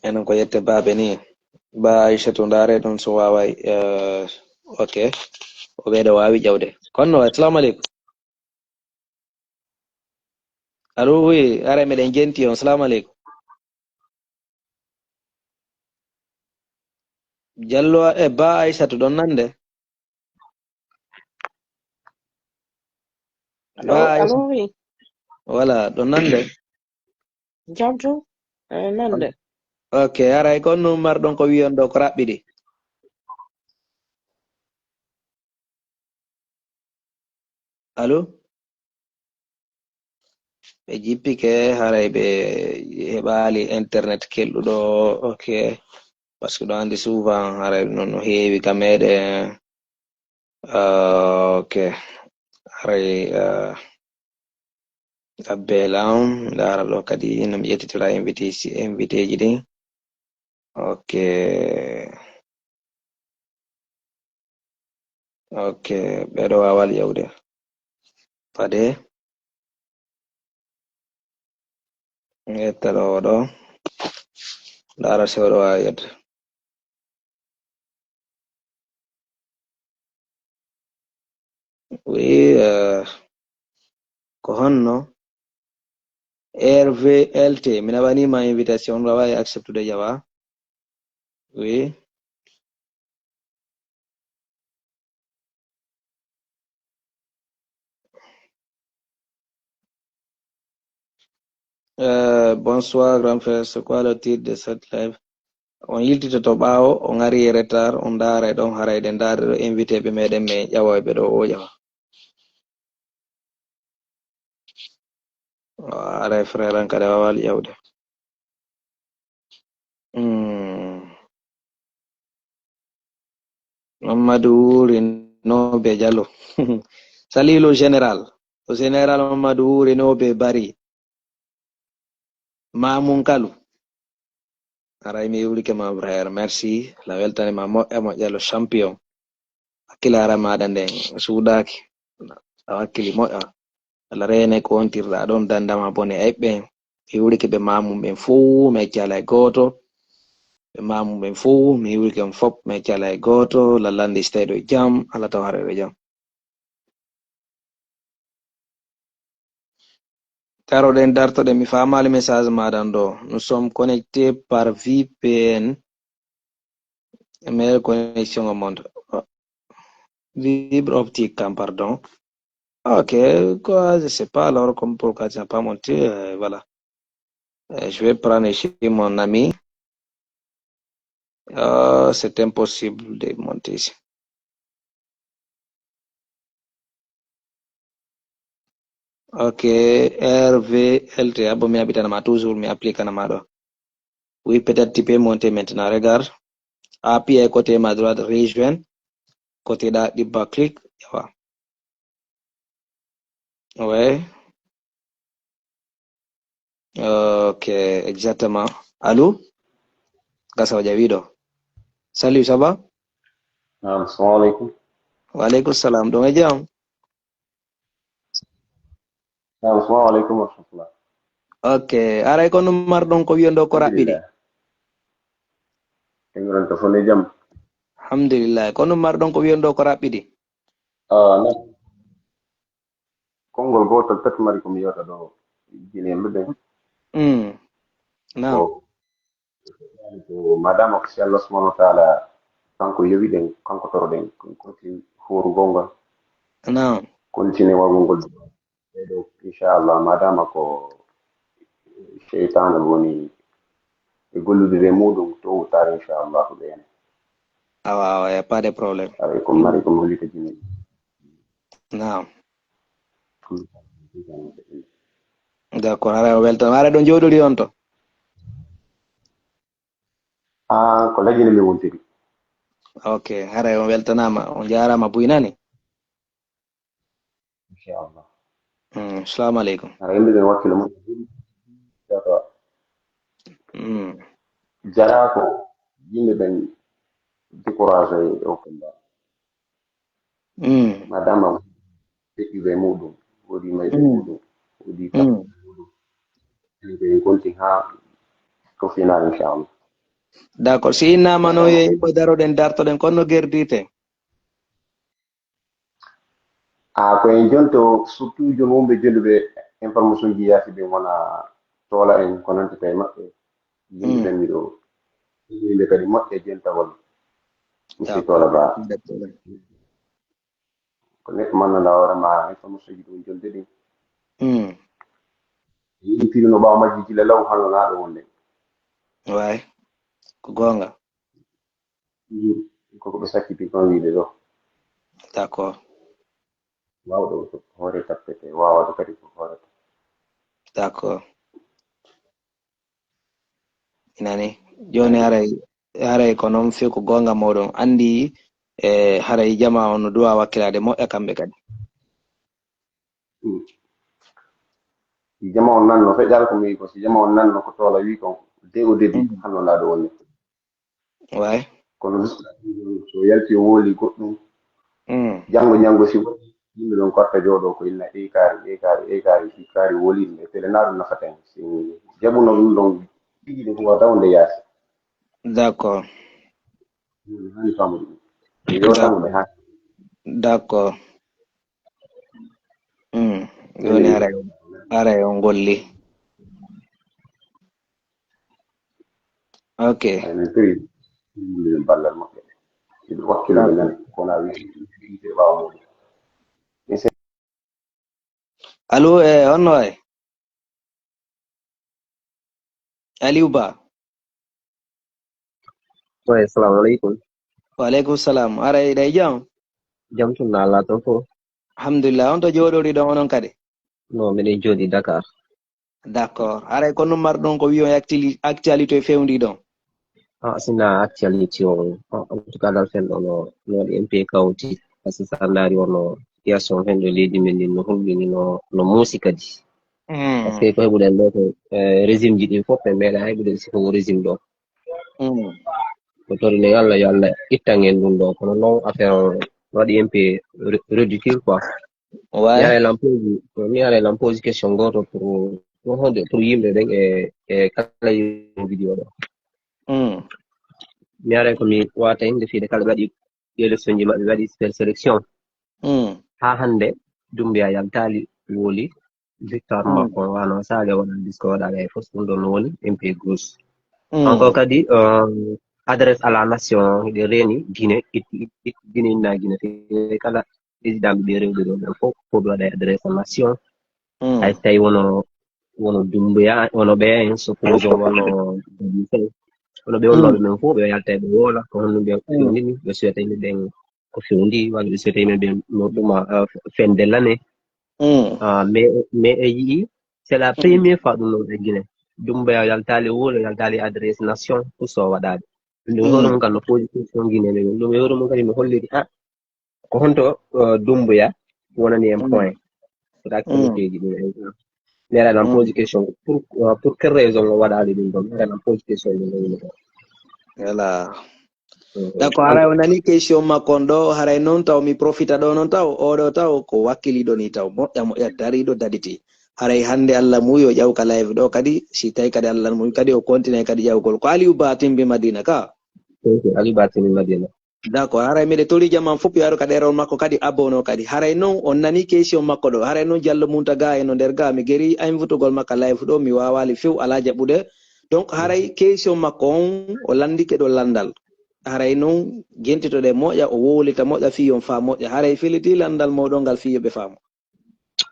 Enen ko yette baabe ni. Ba Aisha to ndaare ɗon so waaway, eh, ok. O ɓeeɗo waawi ƴawde. Kono, assalamu aleykum. Allo, oui, are meɗen jenti on. Assalamu aleykum. Jallo e Ba Aisha to ɗon nande. Allo, Ba Aisha. Allo, oui. Voilà, ɗon nande. Jam tu, eh, nande. Ok, aray kon no marɗon ko wiyon ɗo ko raɓɓiɗi. Allo? Ɓe jippike, haray ɓe heɓaali internet kelɗuɗo. Ok. Parce que ɗo andi souvent haray non no heewi ka meɗen. Ah, ok. Haray, ah, Abbel am, ndaara ɗo kadi no mi ƴettitora invité, invité ji ɗin. Ok. Ok, ɓeɗo waawal ƴawde. Pade. Mi ƴetta ɗo, ɗo. Ndaara si oɗo waawi ƴettude. Oui, euh, ko honno? R V L T, mi naɓaniima invitation, on waaway acceptude, jaɓa. Oui. Euh, bonsoir, grand frère. C'est quoi le titre de cette live? On yiltitoto ɓaawo, on ari e retard, on ndaara e ɗon, haray ɗen ndaari ɗo invité ɓe meɗen, mais ƴawoyɓe ɗo o ƴawa. Haray frère an kadi a waawaa ƴawde. Hmm. Mamadou Renobe Diallo. Salut le général. Le général Mamadou Renobe Bari. Mamoun Kalou. Haray mi iwrike ma, frère. Merci. La weltani ma moƴƴa moƴƴa, le champion. Hakkile haray maɗa nden suuɗaaki. A hakkili moƴƴa. Allah reene ko wontirɗa ɗon, dandama bone. Ay ɓen, mi iwrike ɓe Mamoun ɓen fow, mi accaa hay gooto. Ɓe Mamoun ɓen fow, mi iwrike on fop, mi accaa hay gooto. Lallande stayɗo e jam, Allah tawa haray ɗo jam. Daroɗen, dartoɗen, mi faamaali message maɗa ɗo. Nous sommes connectés par V P N. Meilleure connexion au monde. Fibre optique kam, pardon. Ok, quoi, je sais pas alors comme pourquoi tu n'as pas monté, euh, voilà. Euh, je vais prendre ici mon ami. Euh, c'est impossible de monter ici. Ok, R V L T, abo mi haɓitana ma toujours, mi applique na ma ɗo. Oui, peut-être tu peux monter maintenant. Regarde. Appuie côté ma droite, rejoindre. Côté ɗa, ɗibba clic. Ewa. Ouais. Ok, exactement. Allô? Gasa o ƴawi ɗo. Salut, ça va? Naam, assalamu aleykum. Wa aleykum salam. Ɗon e jam? Naam, assalamu aleykum wa rahmatullah. Ok, haray ko no marɗon ko wiyon ɗo ko raɓɓiɗi? Alhamdulillah. Emiron to fone jam. Alhamdulillah. Ko no marɗon ko wiyon ɗo ko raɓɓiɗi? Ah, na. Konngol gootol pet mari ko mi yewta ɗo, jini yimɓe ɓen. Mm. Naam. Ko, ko madama ko si Allah subhanahu wa taala kanko yowi ɗen, kanko toro ɗen, ko, ko ti hooru gongol. Naam. Continue wagol ngol. Ɓeɗo, inchallah, madama ko seytaane woni e gollude e muɗum, to wuttaare, inchallah, ko ɓe ene. Awa, awa, y a pas de problème. Aray ko mari ko mawlita jini. Naam. D'accord, haray o weltanaama. Haray ɗo njooɗori on to? Ah, ko Lagine mi wontiri. Ok, haray on weltanaama, on jaaraama buy nani. Inchallah. Mm, assalamu aleykum. Haray yimɓe ɓen wakkilo mum. Mm. Jaraa ko yimɓe ɓen découragé e o combat. Mm. Madama feƴƴuɓe e muɗum, woodi mayɓe e muɗum, woodi kaɓɓe e muɗum. Ɓe gonti haa ko final, inchallah. D'accord. Si innama noon yo yimɓe daroɗen, dartoɗen, kono no gerdirten? Ah, ko en jonto, surtout joom wonɓe jonnduɓe information ji yaasi ɓe wona toola en, ko nantata e maɓɓe. Yimɓe ɓen miɗo, yimɓe kadi moƴƴa jentawol. Monsieur Toola Ba. Ko neɗɗo mannanɗaa hoore ma information ji ɗum jonde ɗin. Mm. Yiɗi firino ɓaawo majji gila law hano naaɗo wonde. Waay. Ko goonga. Toujours. Koko ɓe sakkiti kon wiide ɗo. D'accord. Waawɗo ko hoore tappete, waawaaɗo kadi ko hoore tappete. D'accord. Inani, jooni haray, haray ko noon few ko goonga mooɗon. Anndi, e haray jamaa on no duwaa wakkilaade moƴƴa kamɓe kadi. Mm. Si jamaa on nanno, feƴƴaali ko mi wi'i ko, si jamaa on nanno ko Toola wi'i kon, de o dedi, mm, hanno laaɗo woni. Waay. Kono so yalti o woli goɗɗum, mm, janngo, janngo si waɗi, yimɓe ɗon korta jooɗo ko inna ɗi kaari, ɗi kaari, ɗi kaari, si kaari woli ɗum e tele, na ɗum nafata en. Si jaɓuno ɗum ɗon, tigi ɗum ko wata wonde yaasi. D'accord. Ɗum hani famude ɗum. E yo tamu ɓe haa. D'accord. Mm. Jooni haray, haray on golli. Ok. Ay, min tiri, min ballal maɓɓe. Hiɗo wakkilo ɓe nani, kono a wii, ɓaawo muɗum. Allo, e honno waay? Aliou Ba. Oye, assalamu aleykum. Wa aleykum salam. Haray ɗay jam? Jam tun na Allah ton fo. Alhamdulillah. On to jooɗori ɗon onon kadi? No, miɗen jooɗi Dakar. D'accord. Haray ko ɗum marɗon ko wiyon actuali- actualité fewndi ɗon? Ah, sina actualité o, ah, en tout cas, dal fen ɗo no, no waɗi un peu chaotique. Parce que sa ndaari wono situation fen ɗo leydi men ndin no hulɓini no, no muusi kadi. Parce que ko heɓuɗen ɗo ko, eh, régime ji ɗin fof ɓe meeɗa heɓude si ko régime ɗo. Ko torinen Allah yo Allah ittan en ɗum ɗo. Kono non affaire o waɗi un peu ri- ridicule quoi. Mi Ouais. Ara lan posi, mi ara lan posi question goto pour, pour honde, pour yimɓe ɓen e, e kala yimɓe vidéo ɗo. Mi ara ko mi wata inde fiide kala ɓe waɗi élection ji maɓɓe, ɓe waɗi spell sélection. Ha hande Doumbouya yaltali woli victoire makko wano sale waɗa disque waɗa e fof ɗum ɗon woni un peu gauche. Encore kadi, euh, adresse à la nation, hiɗe reni Guinée, it- it- it- Guinée inna Guinée, kala président ɓe rewɓe ɗo ɓen fof fof ɓe waɗa adresse à la nation. Hay so tawi wono wono Doumbouya, wono ɓe en so projet wono wono ɓe wonnoɓe men fof ɓe yalta ɓe woola ko honno ɓe fewndini, ɓe suwata yimɓe ɓen ko fewndi, walla ɓe suwata yimɓe ɓen no ɗuma, euh, fende lane. Ah, mais mais e yii c'est la première fois ɗum ɗon e Guinée. Doumbouya yaltali woola, yaltali adresse nation, pour so waɗaɓe ɗum e hoore mum kan no posi question Guinée ɓe ɗum e hoore mum kadi no holliri ha ko honto, euh, Doumbouya wonani en point. Pour actualité ji ɗum en. Mi ara lan posi question pour, euh, pour quelle raison o waɗali ɗum ɗon? Mi ara lan posi question ɗum ɗon. Voilà. D'accord, haray o nani question makko on ɗo, haray noon taw mi profita ɗo noon taw, oɗo taw ko wakkiliɗo ni taw, moƴƴa moƴƴa dariɗo daditi. Haray hande Allah muyo ƴaw ka live ɗo kadi, si tawi kadi Allah muyo kadi o continue kadi ƴawgol. Ko Aliou Ba Timbi Madina ka? Aliou Ba Timbi Madina. D'accord, haray miɗe tori jaman fof yo aru ka ɗerol makko kadi abono kadi. Haray noon on nani question makko ɗo. Haray noon Jallo Muntaga e no nder ga mi geri invitugol makka live ɗo mi wawali few ala jaɓude. Donc haray question makko on o landike ɗo landal. Haray noon gentitoɗe moƴƴa o wowlita moƴƴa fii on faa moƴƴa. Haray filiti landal moɗon ngal fii yo ɓe faamu.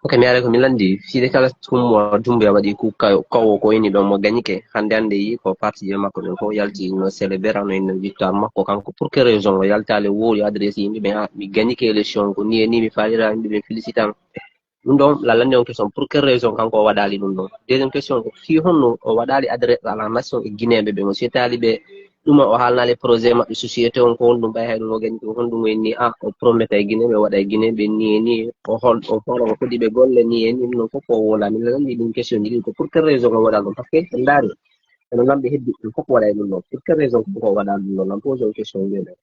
Ok, mi ara ko mi landi fiide kala tummo Doumbouya waɗi ku kawo ko ini ɗon mo gañike hande hande yi ko parti je makko ɗum fof yalti no célébrer no inno victoire makko kanko pour quelle raison o yaltali wowli adresse yimɓe ɓen ha mi gañike élection ko ni e ni mi falira yimɓe ɓen félicite am. Ɗum ɗon la landi on question pour quelle raison kanko o waɗali ɗum ɗon. Deuxième question ko fii honno o waɗali adresse à la nation e guinéɓe ɓen o seetali ɓe ɗuma o haalnali projet maɓɓe société on ko honɗum ɓay hay ɗum o gañi ko honɗum o inni a o prometa e guinée ɓe waɗa e guinée ɓe ni e ni o hol o holo o foti ɓe golle ni e ni ɗum fof ko wolani lanndi ɗum question ji ɗin ko pour quelle raison o waɗa ɗum parce que en ndaari eno lamɓe heddi ɗum fof waɗa e ɗum ɗon pour quelle raison ko waɗa ɗum ɗon lan pose on question ji ɗo.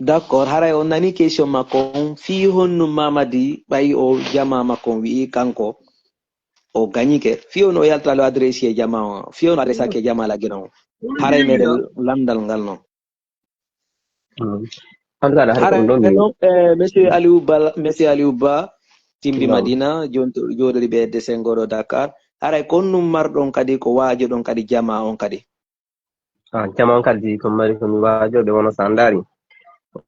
D'accord, haray on nani question makko on fii honno Mamadi ɓay o jama makko on wi'i kanko o gañike fii on o yaltalo adresse e jama on fii on adresse ake jama lagina on haray meɗen landal ngal non. Haray non eh, monsieur Aliou Ba, monsieur Aliou Ba Timbi Madina joni to jooɗori ɓe edde sengoɗo Dakar haray kon num marɗon kadi ko waajoɗon kadi jama on kadi. Ah, jama on kadi ko mari ko mi waajo ɓe wono sandari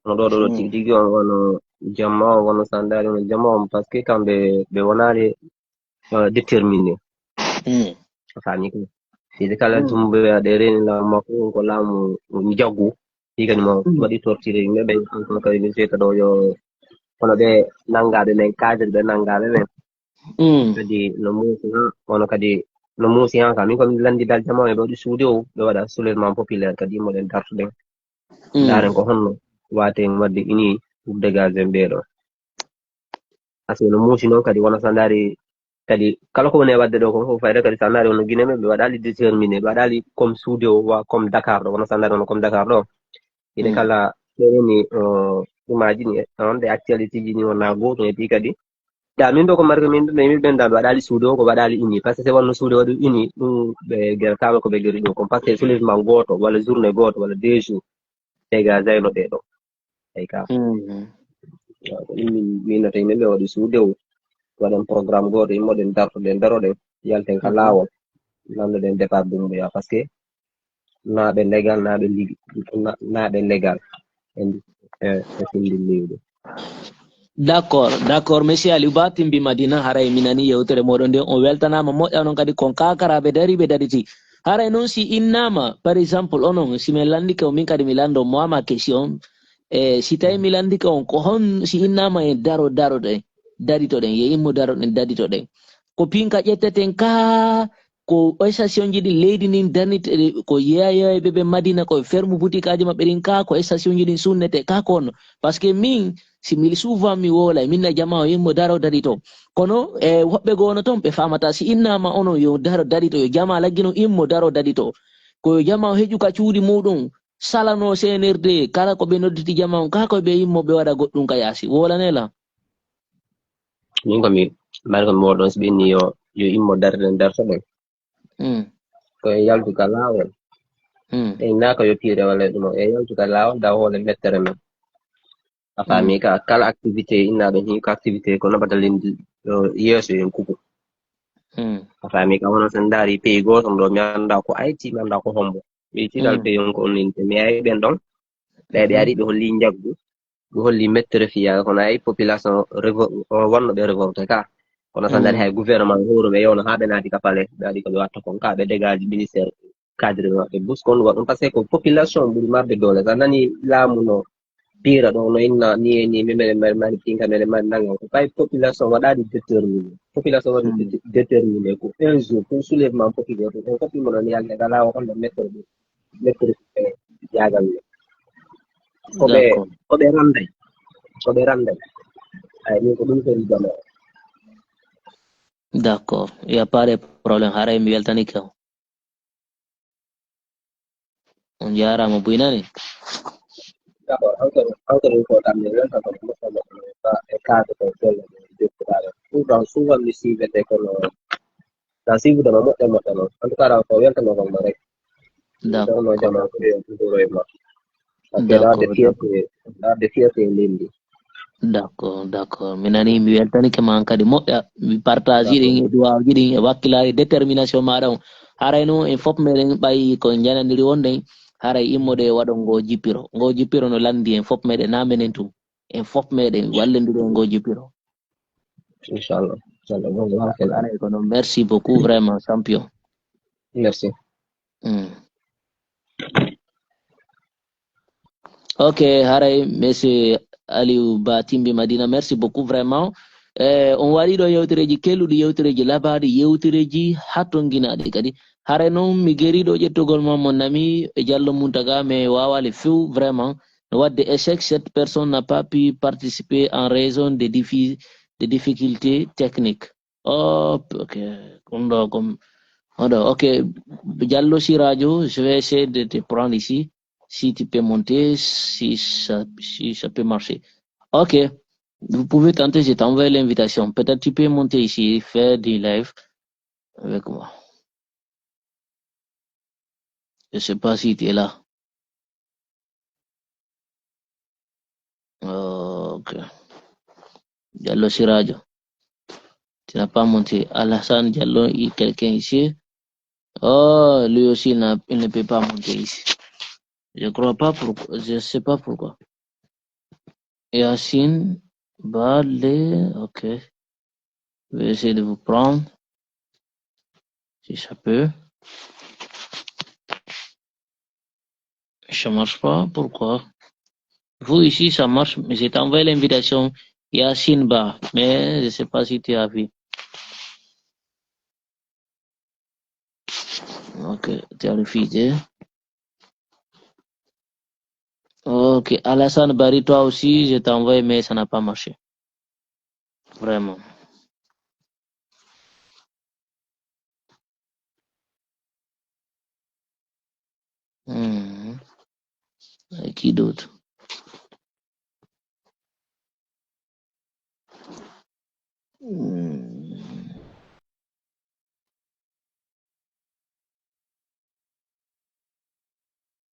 wono ɗo ɗo ɗo tigi tigi on wono jama on wono sandari wono jama on parce que kamɓe ɓe wonani déterminé. Fami ko fide kala tumboya ɗe reni laamu makko on ko laamu jagu. Ɗi kadi mo waɗi tortire yimɓe ɓen encore kadi min fiyta ɗo yo kono ɓe nanngaɓe men cadre ɓe nanngaɓe men. Kadi no muusi ha kono kadi no muusi ha ka min komi landi dal jama en ɓe waɗi suude o ɓe waɗa soulèvement populaire kadi moɗen dartuɗen ndaren ko honno waten wadde ini pour dégager ɓeɗo. Parce que no muusi noon kadi wona sa ndaari kadi kala ko woni e waɗde ɗo ko fof fayda kadi sa ndaari wono guinée men ɓe waɗali déterminé ɓe waɗali comme suude o wa comme dakar ɗo wona sa ndaari wono comme dakar ɗo ine kala ɓeɗeni ɗumaji ni on ɗe actualité ji ni wona goto e pi kadi ya min ɗo ko marque min ɗo min ɓen da ɓe waɗali suude o ko waɗali ini parce que se wonno suude waɗu ini ɗum ɓe gertama ko ɓe geri ɗum comme parce que soulèvement goto walla journée goto walla deux jours dégagayno ɓe ɗo. Eyi ka ko ɗum min minnata yimɓe ɓe waɗi suudew waɗen programme gooto yimmoɗen dartoɗen daroɗen yalten ka laawol lannoɗen départ Doumbouya parce que naaɓe légal naaɓe ligi naaɓe légal e e findi leydi. D'accord, d'accord, monsieur Aliou Ba Timbi Madina haray mi nani yewtere moɗon nde on weltanama moƴƴa non kadi kon kakaraɓe dariɓe dariti Haray noon si innama, par exemple, onon, si min lanndike on, min kadi mi lanndo mo ama question, e si tawi mi lanndike on, ko hon si innama en daro, daroɗen, daritoɗen, ye immo daroɗen, daritoɗen. Ko pinka ƴetteten ka, ko station ji ɗin leydi ndin darnit, ko yeeyoyɓe ɓe Madina, ko ferme boutique aji maɓɓe ɗin ka, ko station ji ɗin sunnete ka, ko on. Parce que min, si mi souvent mi woolay, min na jama o immo daro darito. Kono, e woɓɓe goo no toon, ɓe faamata si innama onon yo daro darito, yo jama laggi non immo daro darito. Ko yo jama o heƴu ka cuuɗi muɗum, salano C N R D, kala ko ɓe nodditi jama on, ka ko ɓe immo ɓe waɗa goɗɗum ka yaasi. Woolane la? Min ko mi, mari ko mi woɗon si ɓe inni yo, yo immo darden dartoɗen. Mm. Ko en yaltu ka laawol. Mm. En naaka yo piire walla ɗum o. En yaltu ka laawol, da hoole mettere men. A faami Mm. ka, kala activité innaaɓe ni, ko activité ko naɓata lenndi, ɗo yeeso en kuku. Mm. A faami ka, hono so en ndaari pays gooto ɗo, mi anndaa ko Haïti, mi anndaa ko hombo. Mi tiiɗal Mm. pays on ko on inni, mi ari ɓen ɗon. Ɓe, ɓe Mm. ari, ɓe holli njaggu, ɓe holli mettere fiya, kono ay population revo-, o wonno ɓe révolté ka. Kono so ndaari Mm. hay gouvernement hoore ɓe yewno haa ɓe naati ka palais, ɓe waɗi ko ɓe watta kon ka, ɓe dégage ministère cadre maɓɓe bus kon waɗum, parce que ko population ɓuri marde doole. Sa nani laamu no piira ɗo, no inna ni e ni, mi meɗen mari, mari pinka, meɗen mari nanga. Ko kay population waɗaɗi déterminé. Population waɗi Mm. dé-, déterminé ko un jour, ko soulèvement populaire, on fof mo non yalde ka laawol on ɗo mettere ɗum. Mettere ɗum e jaagal men. Ko ɓe, D'accord. ko ɓe randay. Ko ɓe randay. Ay, min ko ɗum ko rigama. D'accord. Il y a pas de problème. Haray mi weltanike on. On jaaraama, buy nani? D'accord. Encore, encore une fois, tam, mi weltan ko mo, mo, mo, e cadre ko golle ɗe jokkitaare. Souvent, souvent, mi suivete kono, sa suivudema moƴƴa, moƴƴa noon. En tout cas, ko weltanogol ma rek. D'accord. Kono jama ko yo ɗum ɗo e ma. Parce que ɗaade D'accord. fierté, ɗaade fierté e leydi. D'accord, d'accord. Mi nani, mi weltanike ma an kadi moƴƴa. Mi partage D'accord. ɗin e duwawuji ɗin e wakkilare détermination maɗa on. Haray no en fof meɗen ɓayi ko jananiri wonde, haray immoɗe waɗo ngo jippiro. Ngo jippiro no landi en fof meɗen, na menen tun. En fof meɗen wallondiri e ngo jippiro. Inchallah. Inchallah. Bon, bon, ok. Haray kono merci beaucoup vraiment, champion. Merci. Mm. Ok, haray, monsieur Aliou Ba Timbi Madina, merci beaucoup vraiment. Eh, on waɗi ɗo yewtereji kelluɗi, yewtereji labaɗi, yewtereji hattonginaɗi kadi. Haray noon mi geriɗo ƴettugol ma, mon ami, e Jallo Muntaga, mais wawale few vraiment. No wadde échec, cette personne n'a pas pu participer en raison des défis, des difficultés techniques. Oh, ok. Ɗum ɗo ko, oɗo, ok. Jallo Sirajo, je vais essayer de te prendre ici. Si tu peux monter, si ça, si ça peut marcher. Ok. Vous pouvez tenter, je t'envoie l'invitation. Peut-être tu peux monter ici, faire du live avec moi. Je sais pas si tu es là. Ok. Diallo Sirajo. Tu n'as pas monté. Alassane Diallo, il, quelqu'un ici. Oh, lui aussi, il n'a, il ne peut pas monter ici. Je crois pas pourquoi. Je sais pas pourquoi. Yacine Bale, ok. Je vais essayer de vous prendre. Si ça peut. Ça marche pas, pourquoi? Vous ici, ça marche, mais j'ai envoyé l'invitation Yacine Ba, mais je sais pas si tu as vu. Ok, tu as refusé. Ok, Alassane Barry, toi aussi, je t'ai envoyé, mais ça n'a pas marché. Vraiment. Hmm. Et qui d'autre?